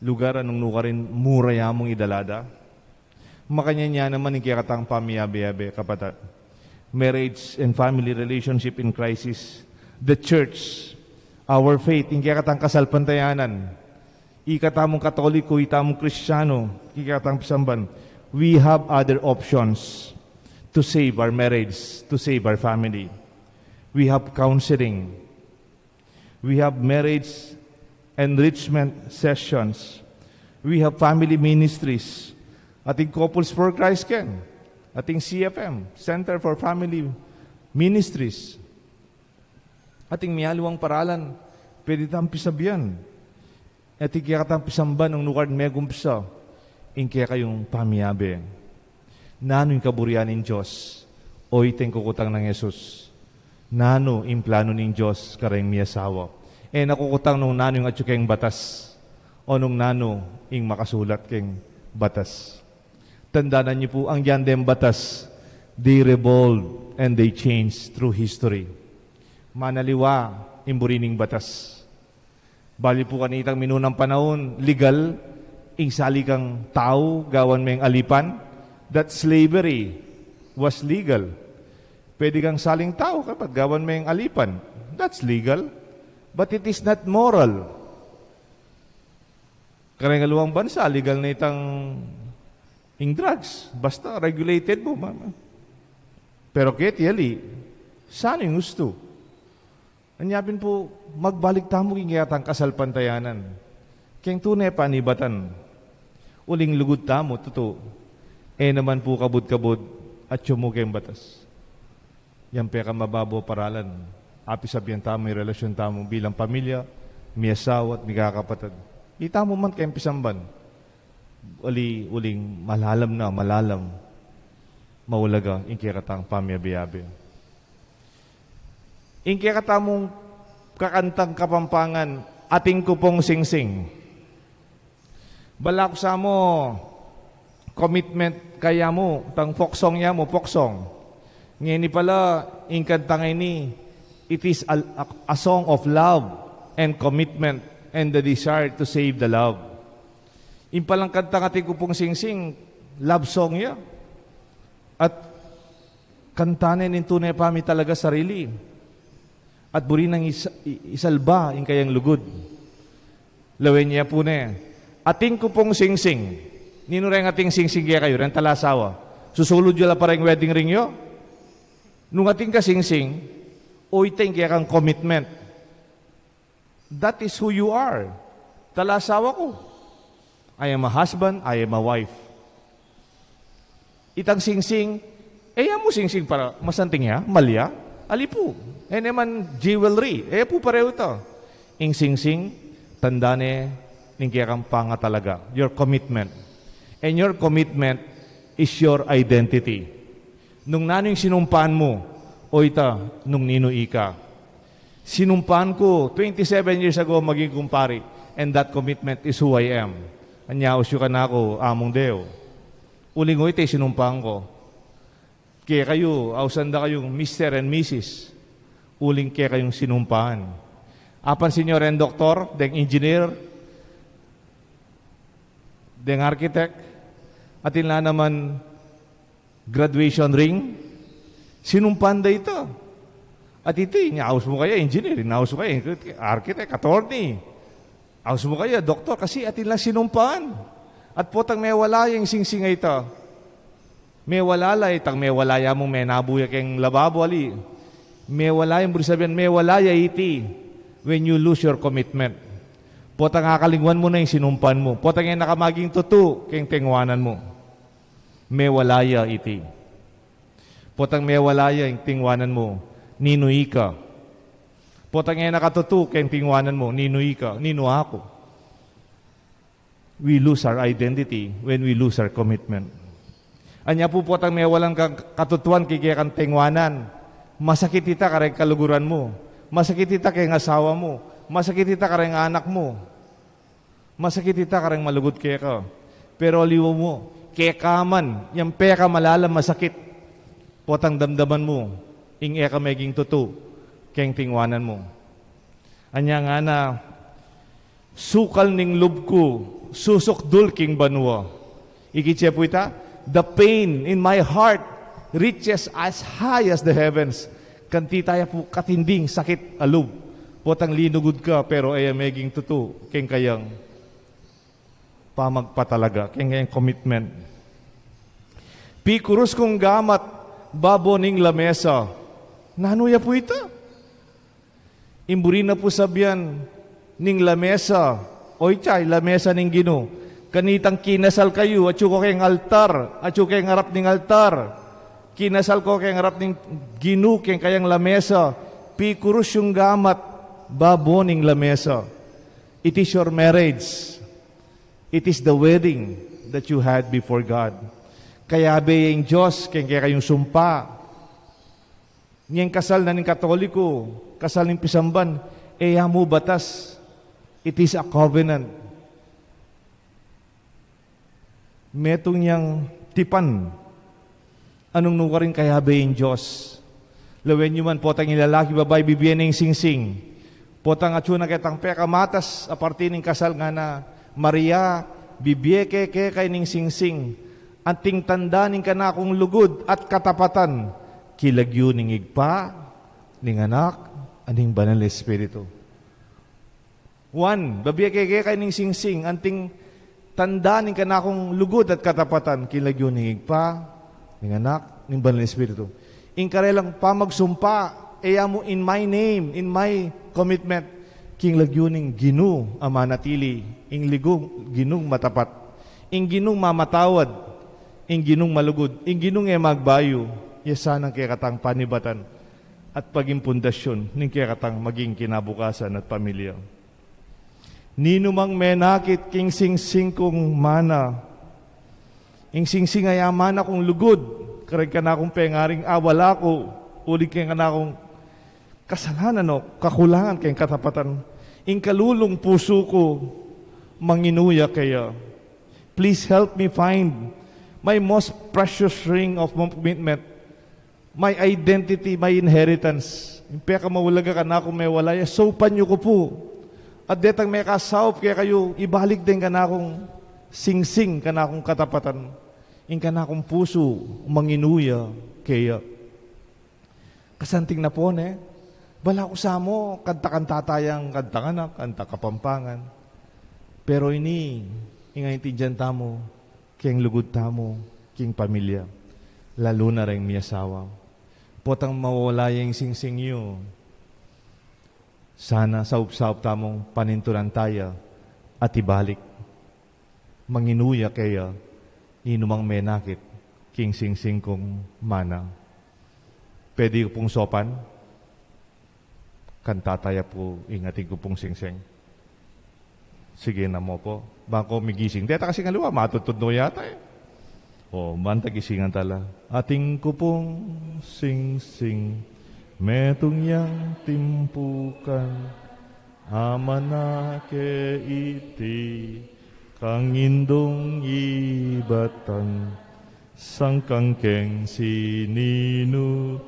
lugar a nung nukarin mura ya mung idala da. Makanyan ya naman ing kekatang pamiyabe-yabe, kapatad. Marriage and family relationship in crisis. The church Our faith, ing kekatang kasalpantayanan. Ika tamung Katoliko, ika tamung Kristiyanu, ing kekatang pisamban. We have other options to save our marriage, to save our family. We have counseling. We have marriage enrichment sessions. We have family ministries. Ating Couples for Christ ken. Ating C F M, Center for Family Ministries. Ating mialiwang paralan, pwede tang pisabian. Ating kekatang pisamban nung nukarin megumpisa ing kekayung pamiabe. Nanu ing kaburian ning Dios? Oyteng kukutang nang Jesus. Nanu ing planu ning Dios kareng miasawa? E na kukutang nung nanu ing atyu keng batas o nung nanu ing makasulat keng batas. Tandanan yu pu, anggyang deng batas, they revolve and they change through history. Manaliwa ing buri ning batas. Bali pu kanitang minunang panaun, legal ing sali kang tau gawan meng alipan. That slavery was legal. Pwede kang saling tau, kapag gawan meng alipan. That's legal. But it is not moral. Kareng aliwang bansa, legal na itang ing drugs. Basta regulated mu. Ma-, ma-, pero keti ali, sanu ing ustu? Anya pin pu, magbalik tamu king kekatang kasalpantayanan. Keng tune panibatan. Uling lugud tamu, tutu. E naman pu kabud-kabud, atyu mu keng batas. Yang pekamababu a paralan. Apisabian tamu ing relasyon tamu bilang pamilya, miasawa at mikakapatad. Itamu man keng pisamban. Uli, uling malalam na, malalam. Maulaga, ing kekatang pamiabe-abe. Ing kekatamung kakantang Kapampangan, Atin Ku Pung Singsing. Balaku sa mu, commitment kaya mu, tang folk song ya mu, folk song. Ngeni pala, ing kantang ini, it is a, a, a song of love and commitment and the desire to save the love. Ing palang kantang Atin Ku Pung Singsing, love song ya. At kanta ne ning tune pa mi talaga sarili. At buri nang is-, i-, isalba ing kayang lugud. Lawen ya pu ne, Atin Ku Pung Singsing. Ninu reng atin singsing kekayu, reng talasawa? Susulud yu la pa reng wedding ring yu? Nung atin kang singsing, o ita ing kekang commitment. That is who you are. Talasawa ku. I am a husband, I am a wife. Itang singsing, e ya mu singsing para masanting ya, malya, ali pu. E naman jewelry, e pu parehu ita. Ing singsing, tanda ne ning kekang pangatalaga, your commitment. And your commitment is your identity. Nung nanu ing sinumpaan mu, o ita, nung ninu ika. Sinumpaan ku twenty-seven years ago maging kumpari, and that commitment is who I am. Anya, usyu kanaku, Among Deo. Uling o ita ing sinumpaan ku. Kekayu, ausan da kayung Mister and Missus. Uling kekayung sinumpaan. Apan senyora, deng doktor, deng engineer, deng architect, atin la naman graduation ring, sinumpaan da ita. At iti, nya, aus mu kaya engineer, aus mu kaya architect, attorney, aus mu kaya doktor, kasi atin lang sinumpaan. At potang mewala ya ing singsing a ita, mewala la itang mewala ya mung menabu ya keng lababo, ali. Mewala ya, buri sabian, mewala ya iti when you lose your commitment. Potang akalingwan mu na ing sinumpaan mu. Potang e na ka maging tutu keng tengwanan mu. Mewala ya iti. Potang mewala ya ing tingwanan mu, ninu ika. Potang e na ka tutu keng tingwanan mu, ninu ika, ninu aku. We lose our identity when we lose our commitment. Anya pu, potang mewalan kang katutuan keng kekang tingwanan, masakit ita kareng kaluguran mu, masakit ita keng asawa mu, masakit ita kareng anak mu. Masakit ita kareng malugud keka. Pero aliwa mu, keka man yang pekamalalam a sakit, potang damdaman mu ing e ka meging tutu keng tingwanan mu. Anya ngana, sukal ning lub ku susukdul king banua. Ikit ye pu ita, the pain in my heart reaches as high as the heavens. Kanita ya pu katinding sakit a lub. Potang linugud ka, pero e ya meging tutu keng kayang pamagpatalaga, keng kayang commitment. Pikurus kung gamat babo ning lamesa. Nanu ya pu ita? Ing buri na pu sabian ning lamesa, o itya, lamesa ning Ginu. Kanitang kinasal kayu, atyu ko keng altar, atyu keng arap ning altar. Kinasal ko keng arap ning Ginu, keng kayang lamesa. Pikurus yung gamat babo ning lamesa. It is your marriage. It is the wedding that you had before God. Kayabe ya ing Dios keng kekayung sumpa. Ngeng kasal na ning Katoliko, kasal ning pisamban, e ya mu batas. It is a covenant. Metung yang tipan. Anung nukarin kayabe ing Dios. Lawen yu man, potang ing lalaki, babai, bibie ne ing singsing. Potang atyu na ketang pekamatas a parti ning kasal, ngana, Maria, bibie ke keka ining singsing. Anting tanda ning kanakung lugud at katapatan. King lagyu ning Ibpa, ning Anak, at ning Banal Espiritu. Juan, bibie ke keka ining singsing, anting tanda ning kanakung lugud at katapatan, king lagyu ning Ibpa, ning Anak, ning Banal Espiritu. Ing karelang pamagsumpa, e ya mu in my name, in my commitment, king lagyu ning Ginu a manatili, ing ligu-, Ginung matapat, ing Ginung mamatawad, ing Ginung malugud, ing Ginung e magbayu, ya sana ing kekatang panibatan at paging pundasyon ning kekatang maging kinabukasan at pamilya. Ninumang menakit king singsing kung mana, ing singsing a ya mana kung lugud, kareng kanakung pengaring awala ku, uling keng kanakung kasalanan o kakulangan keng katapatan, ing kalulung pusu ku, manginu ya keya. Please help me find my most precious ring of commitment, my identity, my inheritance. Ing pekamaulaga kanakung mewala ya, saupan yu ku pu. At detang mekasaup kekayu, ibalik deng kanakung singsing, kanakung katapatan. Ing kanakung pusu, manginu ya keya. Kasanting na pu ne, balaku sa mu, kanta-kanta taya, kanta anak, kanta Kapampangan. Pero ini, ing aintindian tamu, keng lugud tamu, king pamilya, lalu na reng miyasawa. Potang mawala ya ing singsing yu, sana saup-saup tamung panintunan taya at ibalik. Manginu ya keya, ninumang menakit king singsing kung mana. Pwede ku pung saupan? Kanta taya pu ing Atin Ku Pung Singsing. Sige na mu pu. Bang ku migising. Deta kasi king aliwa, matutudnu yata e. O, banta gisingan tala. Atin ku pung singsing, metung yang timpukan, a manake iti, kang indung ibatan, sangkan keng sininu,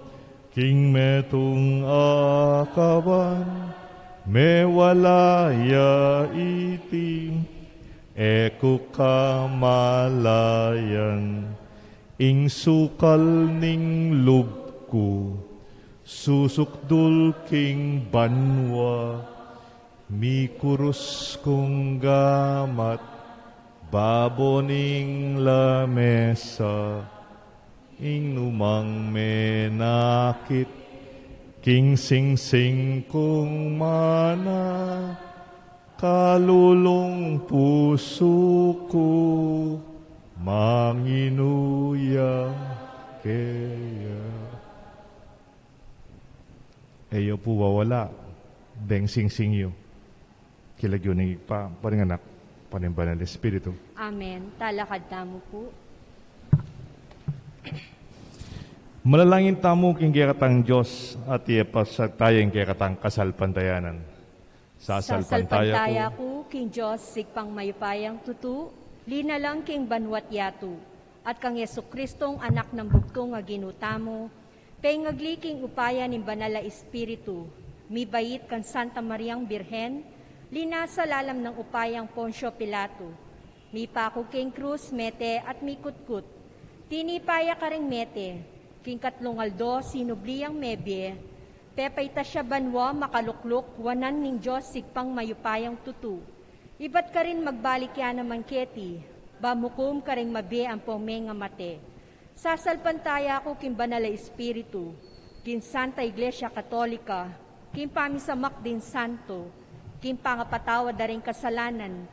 king metung akawan, mewala ya iti, e ku kamalayan, ing sukal ning lub ku, susukdul king banua, mikurus kung gamat, babo ning lamesa, ing numang menakit, king singsing kung mana, kalulung pusu ku, manginu ya keya. E yu pu wawala deng singsing yu. King lagyu ning Ibpa, ning Anak, ning Banal Espiritu. Amen. Talakad tamu pu. Manalangin tamu king kekatang Dios, at ipasag taya ing kekatang kasalpantayanan. Sasalpantaya ku king Dios, Ibpang mayupayang tutu, linalang king banua't yatu, at kang Jesucristong Anak nang bugtung a Ginu tamu, pengagli king upaya ning Banal a Espiritu, mibait kang Santa Mariang Birhen, linasa lalam nang upayang Poncio Pilato, mipaku king krus, mete at mikutkut. Tinipa ya karing mete, king katlung aldo sinubli yang mebie, Pepaitas ya banua makalukluk wanan ning Dios Ibpang mayupayang tutu. Ibat karin magbalik ya naman keti, ba mukum karing mabie ampong mengamate. Sasalpantaya ku king Banal a Espiritu, king Santa Iglesia Katolika, king pamisamak ding santo, king pangapatawad da ring kasalanan,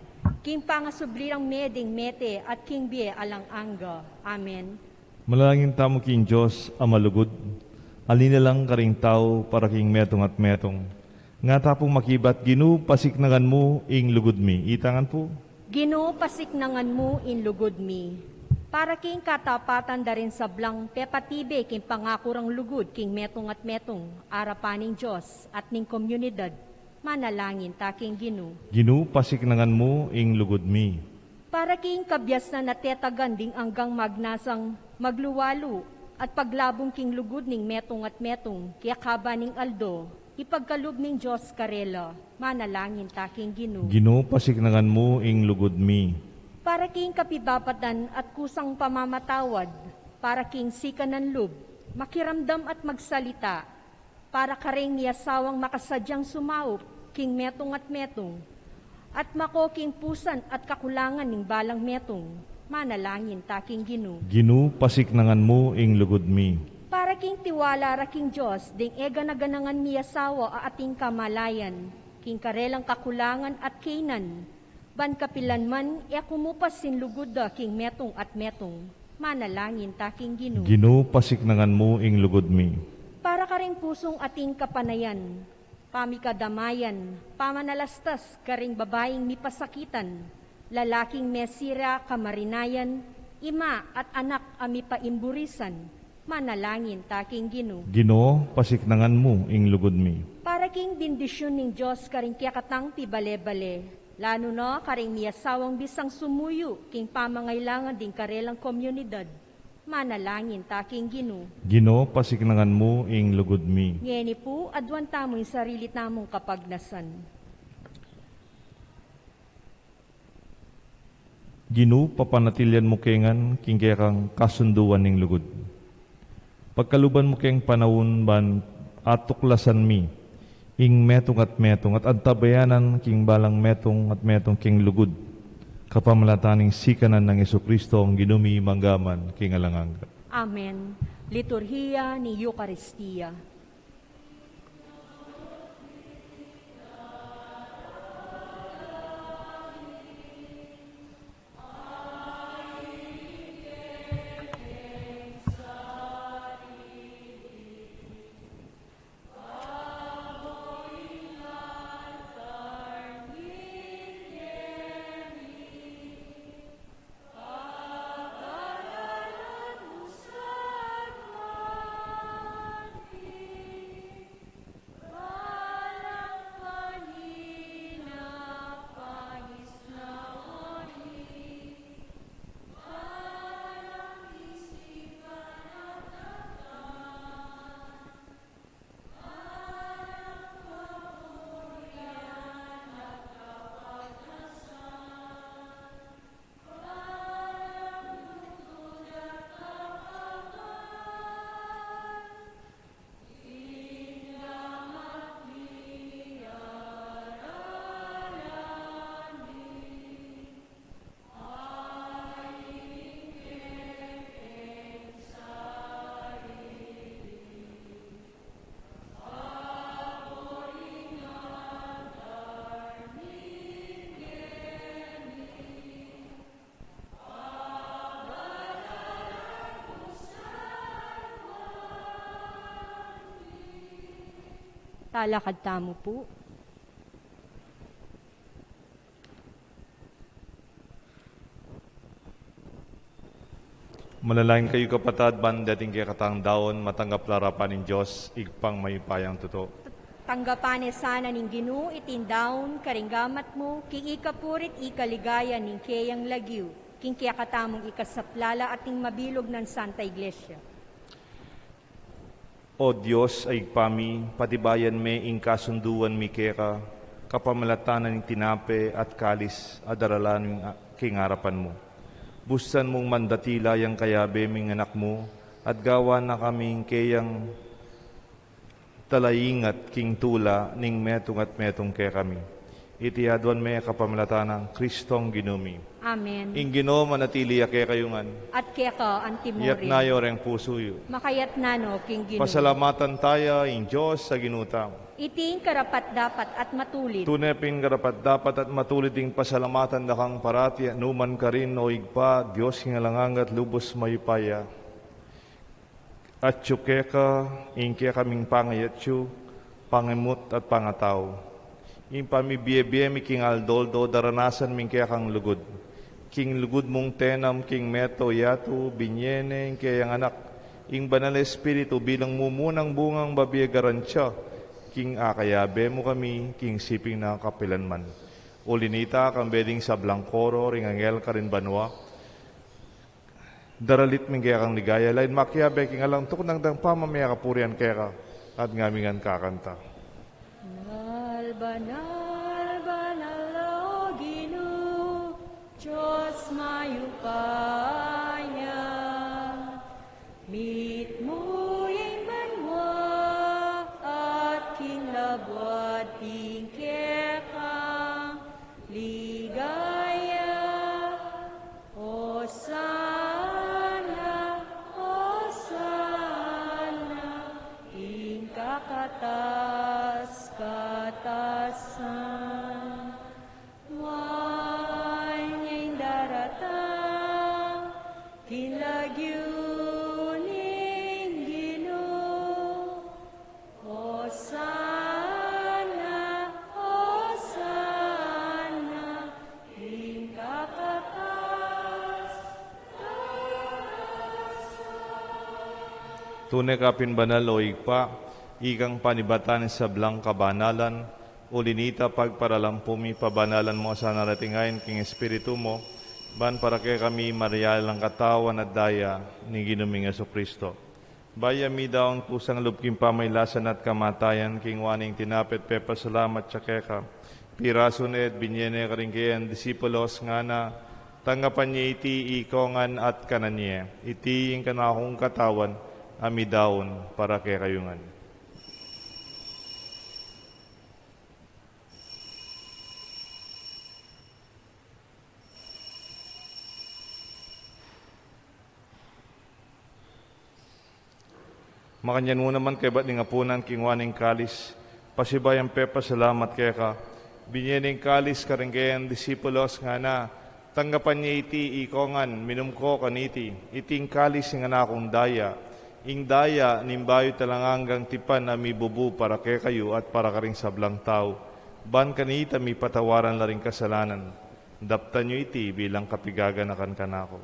king pangasubli rang mie ding mete at king bie alang angga. Amen. Manalangin tamu king Dios a malugud, alinalang karing tau para king metung at metung. Nga ta pung makibat, Ginu, pasiknangan mu ing lugud mi. Itangan pu. Ginu, pasiknangan mu ing lugud mi. Para king katapatan da ring sablang pepatibe king pangaku rang lugud king metung at metung, arapan ning Dios at ning komunidad, manalangin ta king Ginu. Ginu, pasiknangan mu ing lugud mi. Para king kabiasnan a tetagan ding anggang magnasang magluwalu at paglabung king lugud ning metung at metung, kekaba ning aldo, ipagkalub ning Dios karela, manalangin ta king Ginu. Ginu, pasiknangan mu ing lugud mi. Para king kapibabatan at kusang pamamatawad, para king sikanan lub, makiramdam at magsalita, para karing miasawang makasadyang sumaup king metung at metung, at mako king pusan at kakulangan ning balang metung, manalangin ta king Ginu. Ginu, pasiknangan mu ing lugud mi. Para king tiwala ra king Dios ding e gana-ganangan miasawa a ating kamalayan, king karelang kakulangan at kaynan, ban kapilan man e kumupas ing lugud da king metung at metung, manalangin ta king Ginu. Ginu, pasiknangan mu ing lugud mi. Para karing pusung ating kapanayan, pamikadamayan, pamanalastas karing babaing mipasakitan, lalaking mesira kamarinayan, ima at anak a mipaimburisan, manalangin ta king Ginu. Ginu, pasiknangan mu ing lugud mi. Para king bendisyun ning Dios karing kekatang pibale-bale, lanu na karing miasawang bisang sumuyu king pamangailangan ding karelang komunidad, manalangin ta king Ginu. Ginu, pasiknangan mu ing lugud mi. Ngeni pu, aduan tamu ing sarili tamung kapagnasan. Ginu, papanatilian mu ke ngan king kekang kasunduan ning lugud. Pagkaluban mu keng panaun ban atuklasan mi ing metung at metung at antabayanan king balang metung at metung keng lugud, kapamilatan ning sikanan nang Jesucristo, ing Ginu mi, mangga man king alang angga. Amen. Liturhiya ning Eukaristia. Talakad tamu pu. Manalangin kayu, kapatad, ban deting kekatang daun matanggap la arapan ning Dios Ibpang mayupayang tutu. Tanggapan ne sana ning Ginu iting daun karing gamat mu, king ikapuri't ikaligaya ning keyang lagyu, king kekatamung ikasaplala at ning mabilug nang Santa Iglesia. O Dios a Ibpa mi, patibayan me ing kasunduan mi keka, kapamilatan ning tinape at kalis a daralan mi king arapan mu. Busan mung mandatila yang kayabe ming anak mu, at gawan na kaming keyang talaingat king tula ning metung at metung kekami. Iti aduan mi kapamilatan nang Kristong Ginu mi. Amen. Ing Ginu manatili ya kekayu ngan. At keka antimurin. Itas yu reng pusu yu. Makaitas no king Ginu. Pasalamatan taya ing Dios a Ginu tamu. Iti ing karapat-dapat at matulid. Tune pin karapat-dapat at matulid ing pasalamatan da kang parati at nukarin man, o Ibpa, Dios king alang angga at lubus mayupaya. Atyu keka ing kekaming pangayatyu, pangimut at pangatau. Ing pamibie-bie mi king aldo-aldo daranasan ming kekang lugud. King lugud mung tenam king metung yatu, binie ne ing keyang Anak, ing Banal Espiritu bilang mumunang bungang bibie garantiya, king akayabe mu kami king siping na kapilanman. Uli nita, kambe ding sablang koro ring anghel karin banua, daralit mi ing kekang ligaya, lain makiabe king alang tuknang dang pamamie kapurian keka at ngami ngan kakanta. Banal, banal, banal, o Ginu, Dios mayupaya, mitmu ing banua at king labuad ing kekang ligaya. Osana, Osana, ing kakatas-katasan. Nuan ya ing daratang king lagyu ning Ginu. Osana, Osana, ing kakatas-katasan. Tune ka pin banal, o Ibpa, ikang panibatan ning sablang kabanalan, uli nita pagparalan pu mi pabanalan mu sana reting ain king Espiritu mu, ban para kekami marialan katawan at daya ning Ginu ming Jesucristo. Bayu ya midaun kusang lub king pamailasan at kamatayan, kinua ne ing tinape at pepasalamat ya keka, pirasu ne at binie ne karing keyang disipulos, ngana: Tanggapan ye iti ikongan at kanan ye, iti ing kanakung katawan a midaun para kekayu ngan. Makanyan mu naman kaybat ning apunan, kinua ne ing kalis, pasibayu yang pepasalamat keka, binie ne ing kalis karing keyang disipulos, ngana: Tanggapan ye iti ikongan, minum ko kaniti, iti ing kalis ning kanakung daya, ing daya ning bayu at alang anggang tipan a mibubu para kekayu at para karing sablang tau, ban kanita mipatawaran la ring kasalanan. Daptan yu iti bilang kapaganakan kanaku.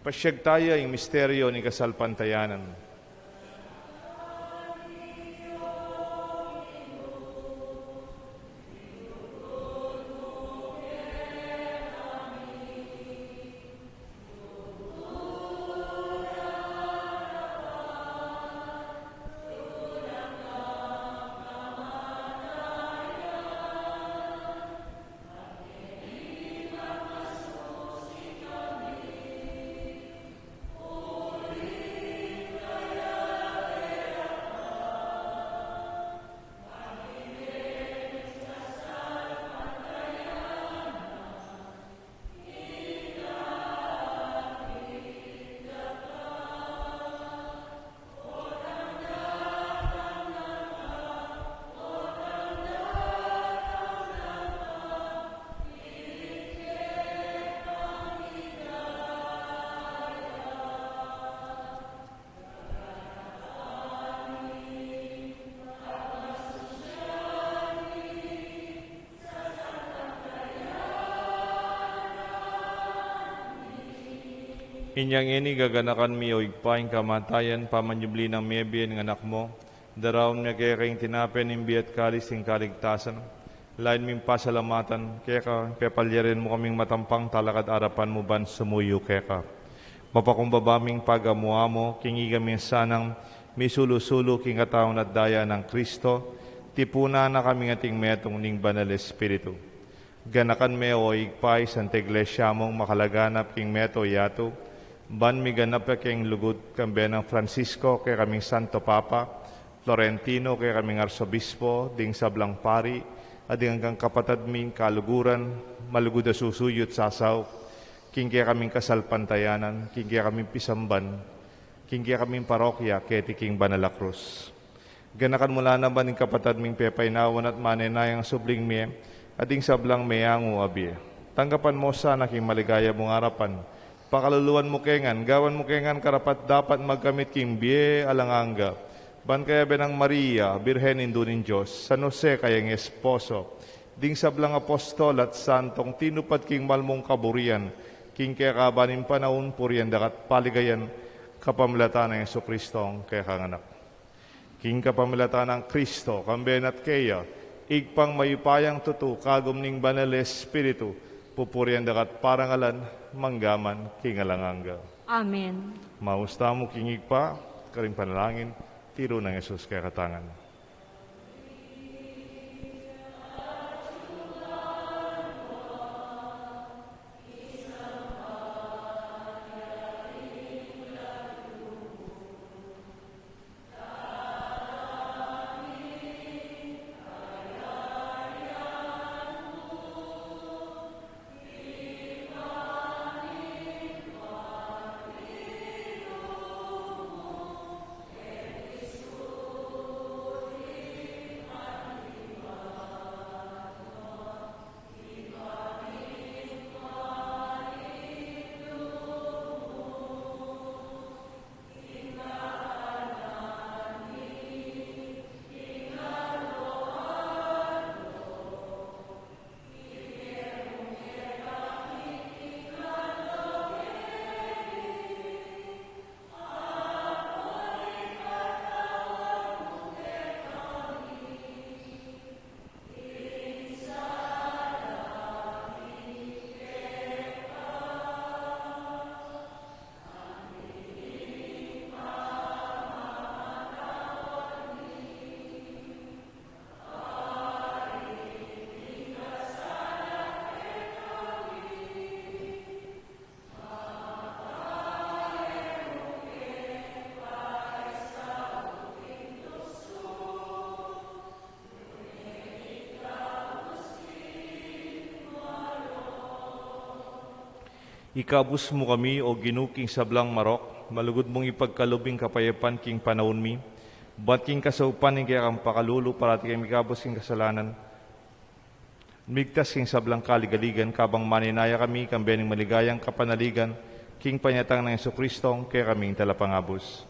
Pasiag taya ing misteryu ning kasalpantayanan. Inya ngeni gaganakan mi, o Ibpa, ing kamatayan, pamanyubli nang mebie ning Anak mu, daraun mi keka ing tinape ning bie at kalis ning kaligtasan, lain ming pasalamatan keka, pepalyarin mu kaming matampang talakad king arapan mu ban sumuyu keka. Mapakumbaba ming pagamu-amu, king ikami sanang misulu-sulu king katawan at daya nang Kristo, Tipunan na kami ngan king metung ning Banal Espiritu. Ganakan me, o Ibpa, ing Santa Iglesia mung makalaganap king mabilug a yatu, ban miganap ya king lugud, kambe nang Francisco, kekaming Santo Papa, Florentino, kekaming Arsobispo, ding sablang pari, at ding anggang kapatad ming kaluguran, malugud a susuyut sasaup, king kekaming kasalpantayanan, king kekaming pisamban, king kekaming parokya, keti king Banal a Krus. Ganakan mu la naman ing kapatad ming pepainawan at manenayang subling mie, at ding sablang meangu a bie. Tanggapan mu sana king maligaya mung arapan. Pakaluluan mu ke ngan, gawan mu ke ngan karapat-dapat magkamit king bie alang angga. Ban kayabe nang Maria, Birhen Indu ning Dios, San Jose kayang esposo, ding sablang apostol at santong tinupad king malmung kaburian, king kekaban ning panaun, purian da ka at paligayan, kapamilatan nang Jesucristo, kekang Anak. King kapamilatan nang Kristo, kambe na at keya, Ibpang mayupayang tutu, kagum ning Banal Espiritu, pupurian da ka at parangalan, mangga man king alang angga. Amen. Maus tamu king Ibpa, karing panalangin, tiru nang Jesus kekatang ngan. Ikabus mu kami, O Ginu, king sablang marok, malugud mung ipagkalub ing kapayapan king panaun mi, bat king kasaupan ning kekang pakalulu, parati kami ikabus king kasalanan, migtas king sablang kaligaligan, kabang manenaya kami, kambe ning maligayang kapanaligan, king panyatang nang Jesucristo, kekaming Talapangabus.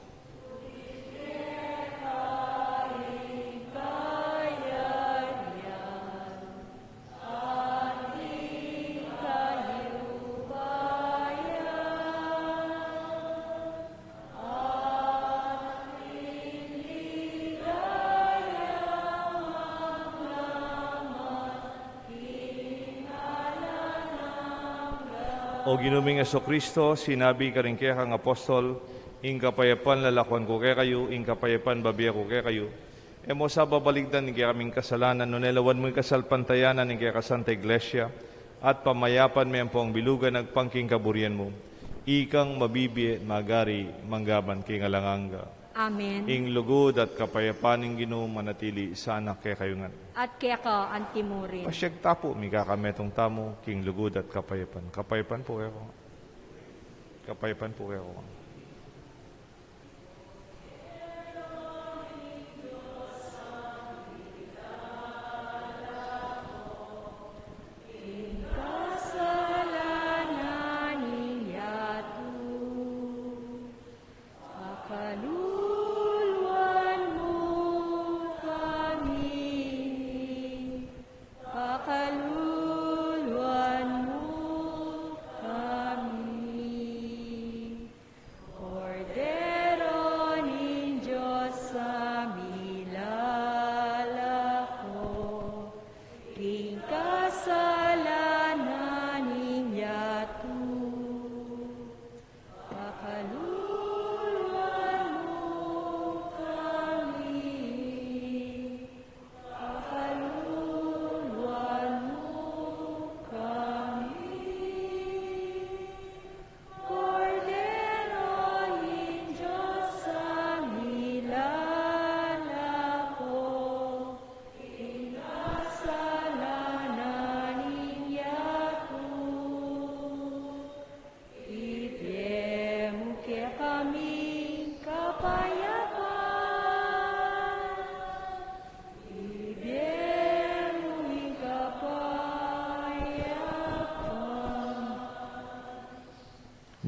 O Ginu ming Jesucristo, sinabi karing kekang apostol, ing kapayapan lalakuan ku kekayu, ing kapayapan bibie ku kekayu. E mu sa babalikdan ing kekaming kasalanan, nune lawan mu ing kasalpantayanan ning kekang Santa Iglesia, at pamayapan me ampong bilugan agpang king kaburian mu. Ikang mabibie, magari, mangga man king alang angga. Amen. Ing lugud at kapayapan ning Ginu manatili sana kekayu ngan. At keka antimurin. Pasiag ta pu, mikakametung tamu king lugud at kapayapan. Kapayapan pu kekayu ngan. Kapayapan pu kekayu ngan. Pakaluluan mu kami, pakaluluan mu kami.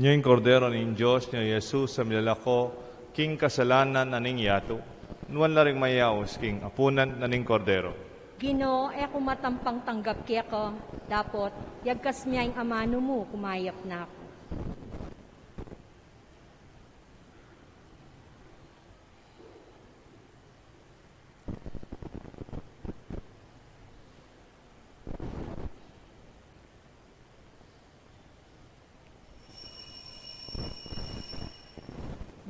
Nya ing Kordero ning Dios, nya i Jesus a milalako king kasalanan na ning yatu. Nuan la ring mayaus king apunan na ning Kordero. Ginu, e ku matampang tanggap keka, dapot yagkas me ing amanu mu, kumayap na ku.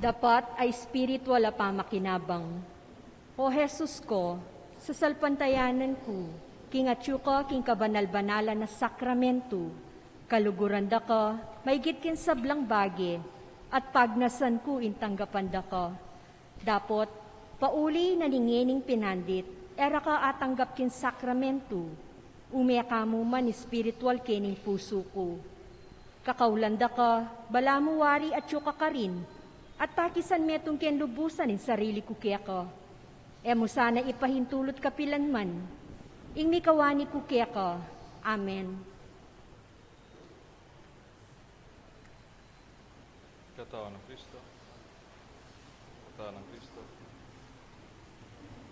Dapat a espiritual a pamakinabang. O Jesus ko, sasalpantayanan ku king atyu ka king kabanal-banalan a sakramentu, kaluguran da ka maigit king sablang bage, at pagnasan ku ing tanggapan da ka. Dapot, pauli na ning ngening pinandit, e ra ka atanggap king sakramentu, ume ka mu man espiritual kening pusu ku. Kakaulan da ka, balamu wari atyu ka karin, at pakisan metung keng lubusan ing sarili ku keka. E mu sana ipahintulut kapilan man ing mikawani ku keka. Amen. Katawan ng Kristo. Katawan ng Kristo.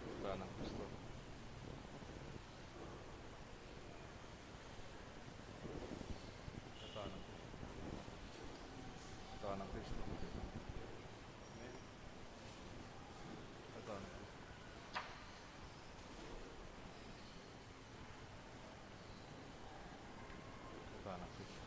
Katawan ng Kristo. Katawan ng Kristo. Katawan ng Kristo. Amen. Katawan ng Kristo. Katawan ng Kristo.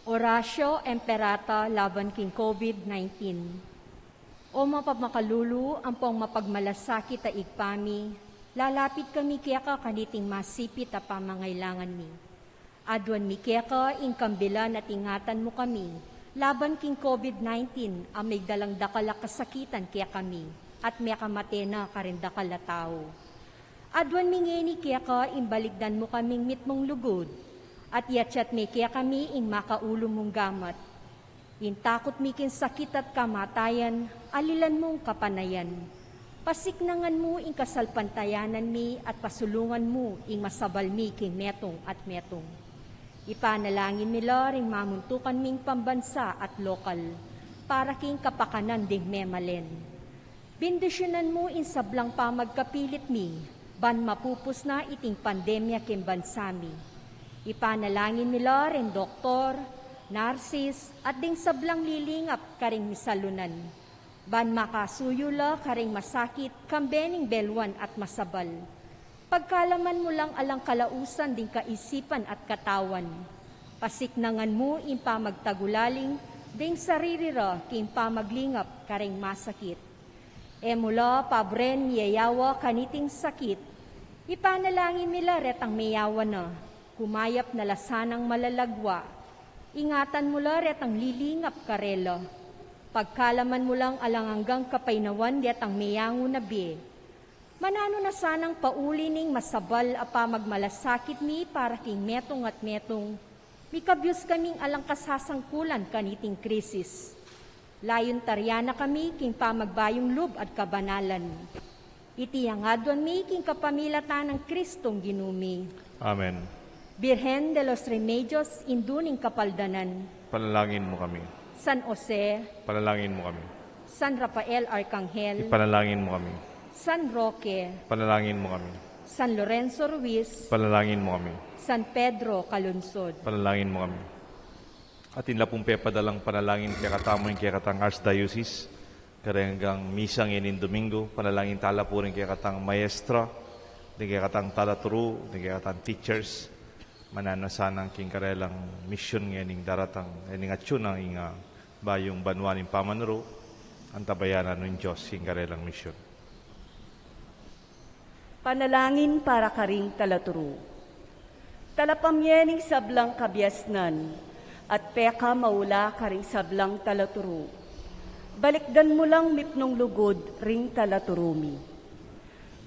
Oratio Imperata laban king COVID nineteen. O mapamakalulu ampong mapagmalasakit a Ibpa mi, lalapit kami keka kaniting masipit a pamangailangan mi. Aduan mi keka ing kambilan at ingatan mu kami laban king COVID nineteen a migdalang dakal a kasakitan kekami at mekamate na karing dakal a tau. Aduan mi ngeni keka ing balikdan mu kaming mitmung lugud, at yatyat me kekami ing makaulu mung gamat. Ing takut mi king sakit at kamatayan, alilan mung kapanayan. Pasiknangan mu ing kasalpantayanan mi at pasulungan mu ing masabal mi king metung at metung. Ipanalangin mi la ring mamuntukan ming pambansa at lokal para king kapakanan ding memalen. Bendisyunan mu ing sablang pamagkapilit mi, ban mapupus na iting pandemya king bansa mi. Ipanalangin mi la ring doktor, narsis, at ding sablang lilingap karing misalunan, ban makasuyu la karing masakit kambe ning beluan at masabal. Pagkalaman mu lang alang kalausan ding kaisipan at katawan. Pasiknangan mu ing pamagtagulaling ding sarili ra king pamaglingap karing masakit. E mu la paburen miyayawa kaniting sakit. Ipanalangin mi la retang miyawa na, kumayap na la sanang malalagwa. Ingatan mu la retang lilingap karela. Pagkalaman mu lang alang anggang kapaynawan detang miyangu na bie. Mananu na sanang pauli ning masabal a pamagmalasakit mi para king metung at metung, mikabyus kaming alang kasasangkulan kaniting krisis. Layun taryan na kami king pamagbayung lub at kabanalan. Iti ing aduan mi king kapamilatan nang Kristong Ginu mi. Amen. Birhen de los Remedios, Indu ning Kapaldanan. Panalangin mu kami. San Jose. Panalangin mu kami. San Rafael Arkanghel. Ipanalangin mu kami. San Roque. Panalangin mu kami. San Lorenzo Ruiz. Panalangin mu kami. San Pedro Calungsod. Panalangin mu kami. Atin la pung pepadalang panalangin kekatamu ing kekatang Archdiocese, kareng misa ngening Domingo. Panalangin tala pu ring kekatang maestra, ding kekatang talaturu, ding kekatang teachers. Mananu na sanang king karelang misyun ngening daratang, ngening atsu na ing, ah, bayung banua ning pamanuru. Antabayanan ning Dios king karelang misyun. Panalangin para karing talaturu. Talapamye ning sablang kabiasnan, at peka maula karing sablang talaturu. Balikdan mu lang mitmung lugud ring talaturu mi.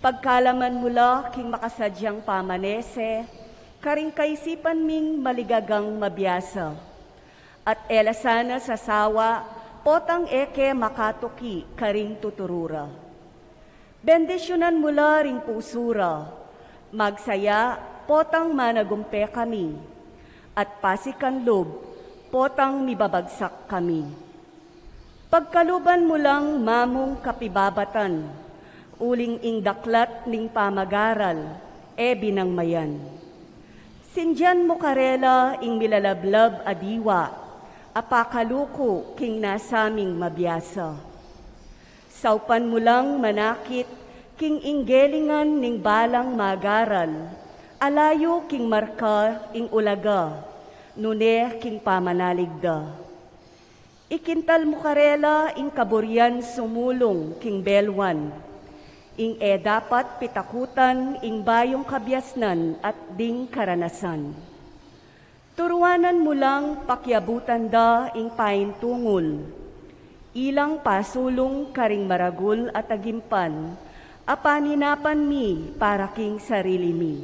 Pagkalaman mu la king makasadyang pamanese karing kaisipan ming maligagang mabiasa. At e la sana sasawa potang e ke makatuki karing tuturu ra. Bendisyunan mu la ring pusu ra, magsaya potang managumpe kami, at pasikan lub potang mibabagsak kami. Pagkaluban mu lang mamung kapibabatan, uling ing daklat ning pamagaral e binangmayan. Sindian mu karela ing milalablab a diwa a pakaluku king nasaming mabiasa. Saupan mu lang manakit king inggelingan ning balang magaral a layu king marka ing ulaga, nune king pamanalig da. Ikintal mu karela ing kaburian sumulung king beluan, ing e dapat pitakutan ing bayung kabiasnan at ding karanasan. Turuanan mu lang pakiabutan da ing paintungul, ilang pasulung karing maragul a tagimpan a paninapan mi para king sarili mi.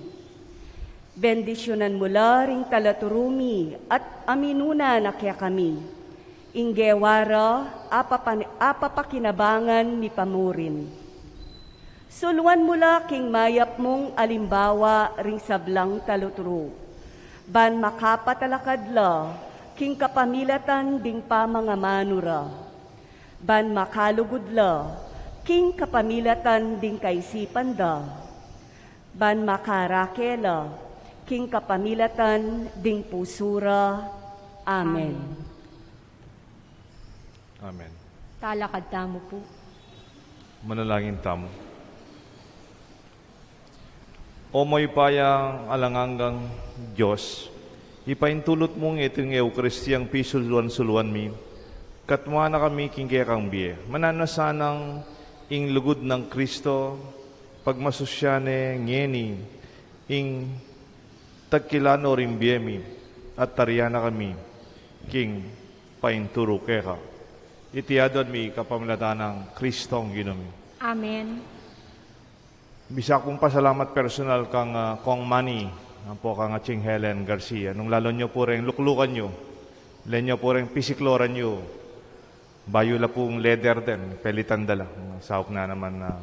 Bendisyunan mu la ring talaturu mi at aminuna na kekami. Ing gewa ra, apapan-, apapakinabangan mi pa murin. Suluan mu la king mayap mung alimbawa ring sablang talaturu, ban makapatalakad la king kapamilatan ding pamangamanu ra, ban makalugud la king kapamilatan ding kaisipan da, ban makarake la king kapamilatan ding pusu ra. Amen. Amen. Amen. Talakad tamu pu. Manalangin tamu. O mayupayang alang anggang Dios, Ipaintulut mung iting Eukaristiyang pisuluan-suluan mi, katmuan na kami king kekang bie. Mananu na sanang ing lugud nang Kristo, pagmasusyan ne ngeni, ing tagkilan o ring bie mi, at tarian na kami king painturu keka. Iti aduan mi kapamilatan nang Kristong Ginu mi. Amen. Bisa kung pasalamat personal kang, ah, Kong Manny, ampo kang Atsing Helen Garcia. Nung lalu nyo pu reng luklukan yu, lalu nyo pu reng pisikloran yu, bayu la pung leather den, pelitan da la. Saup na naman, ah,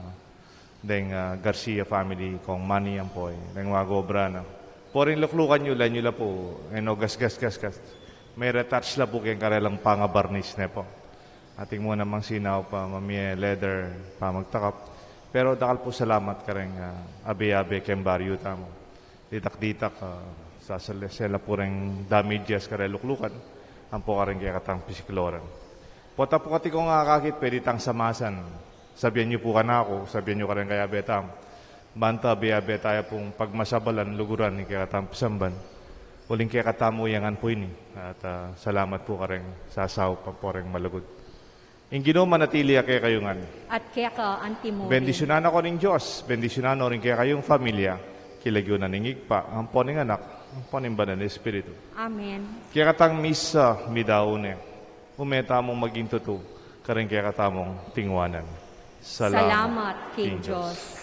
deng, ah, Garcia family, Kong Manny ampo, eh, deng wagobra na. Pu reng luklukan yu, lalu nyo la pu, e no gasgas-gasgas. May retouch la pu keng karelang pangabarnis ne pu. Atin mu namang sinaup a mamie leather pamagtakap. Pero dakal pu salamat kareng, ah, abe-abe keng baryu tamu. Ditak-ditak, ah, sasale-, sela pu reng damages kareng luklukan, ampo kareng kekatang pisikloran. Pota pu kati kung akakit, pwede tang samasan. Sabian yu pu kanaku, sabian yu kareng kayabe tamu. Banta abe-abe taya pung pagmasabalan, luguran ing kekatang pisamban. Uling kekatamu ya ngan pu ini. At, ah, salamat pu kareng sasaup ampo reng malugud. Ing Ginu manatili ya kekayu ngan. At keka antimurin. Bendisyunan na ko ning Dios, bendisyunan no ring kekayung familia, king lagyu na ning Ibpa, ampo ning Anak, ampo ning Banal a Espiritu. Amen. Kekatang misa, midau ne. Ume tamung maging tutu kareng kekatamung tinguanan. Salamat king Dios.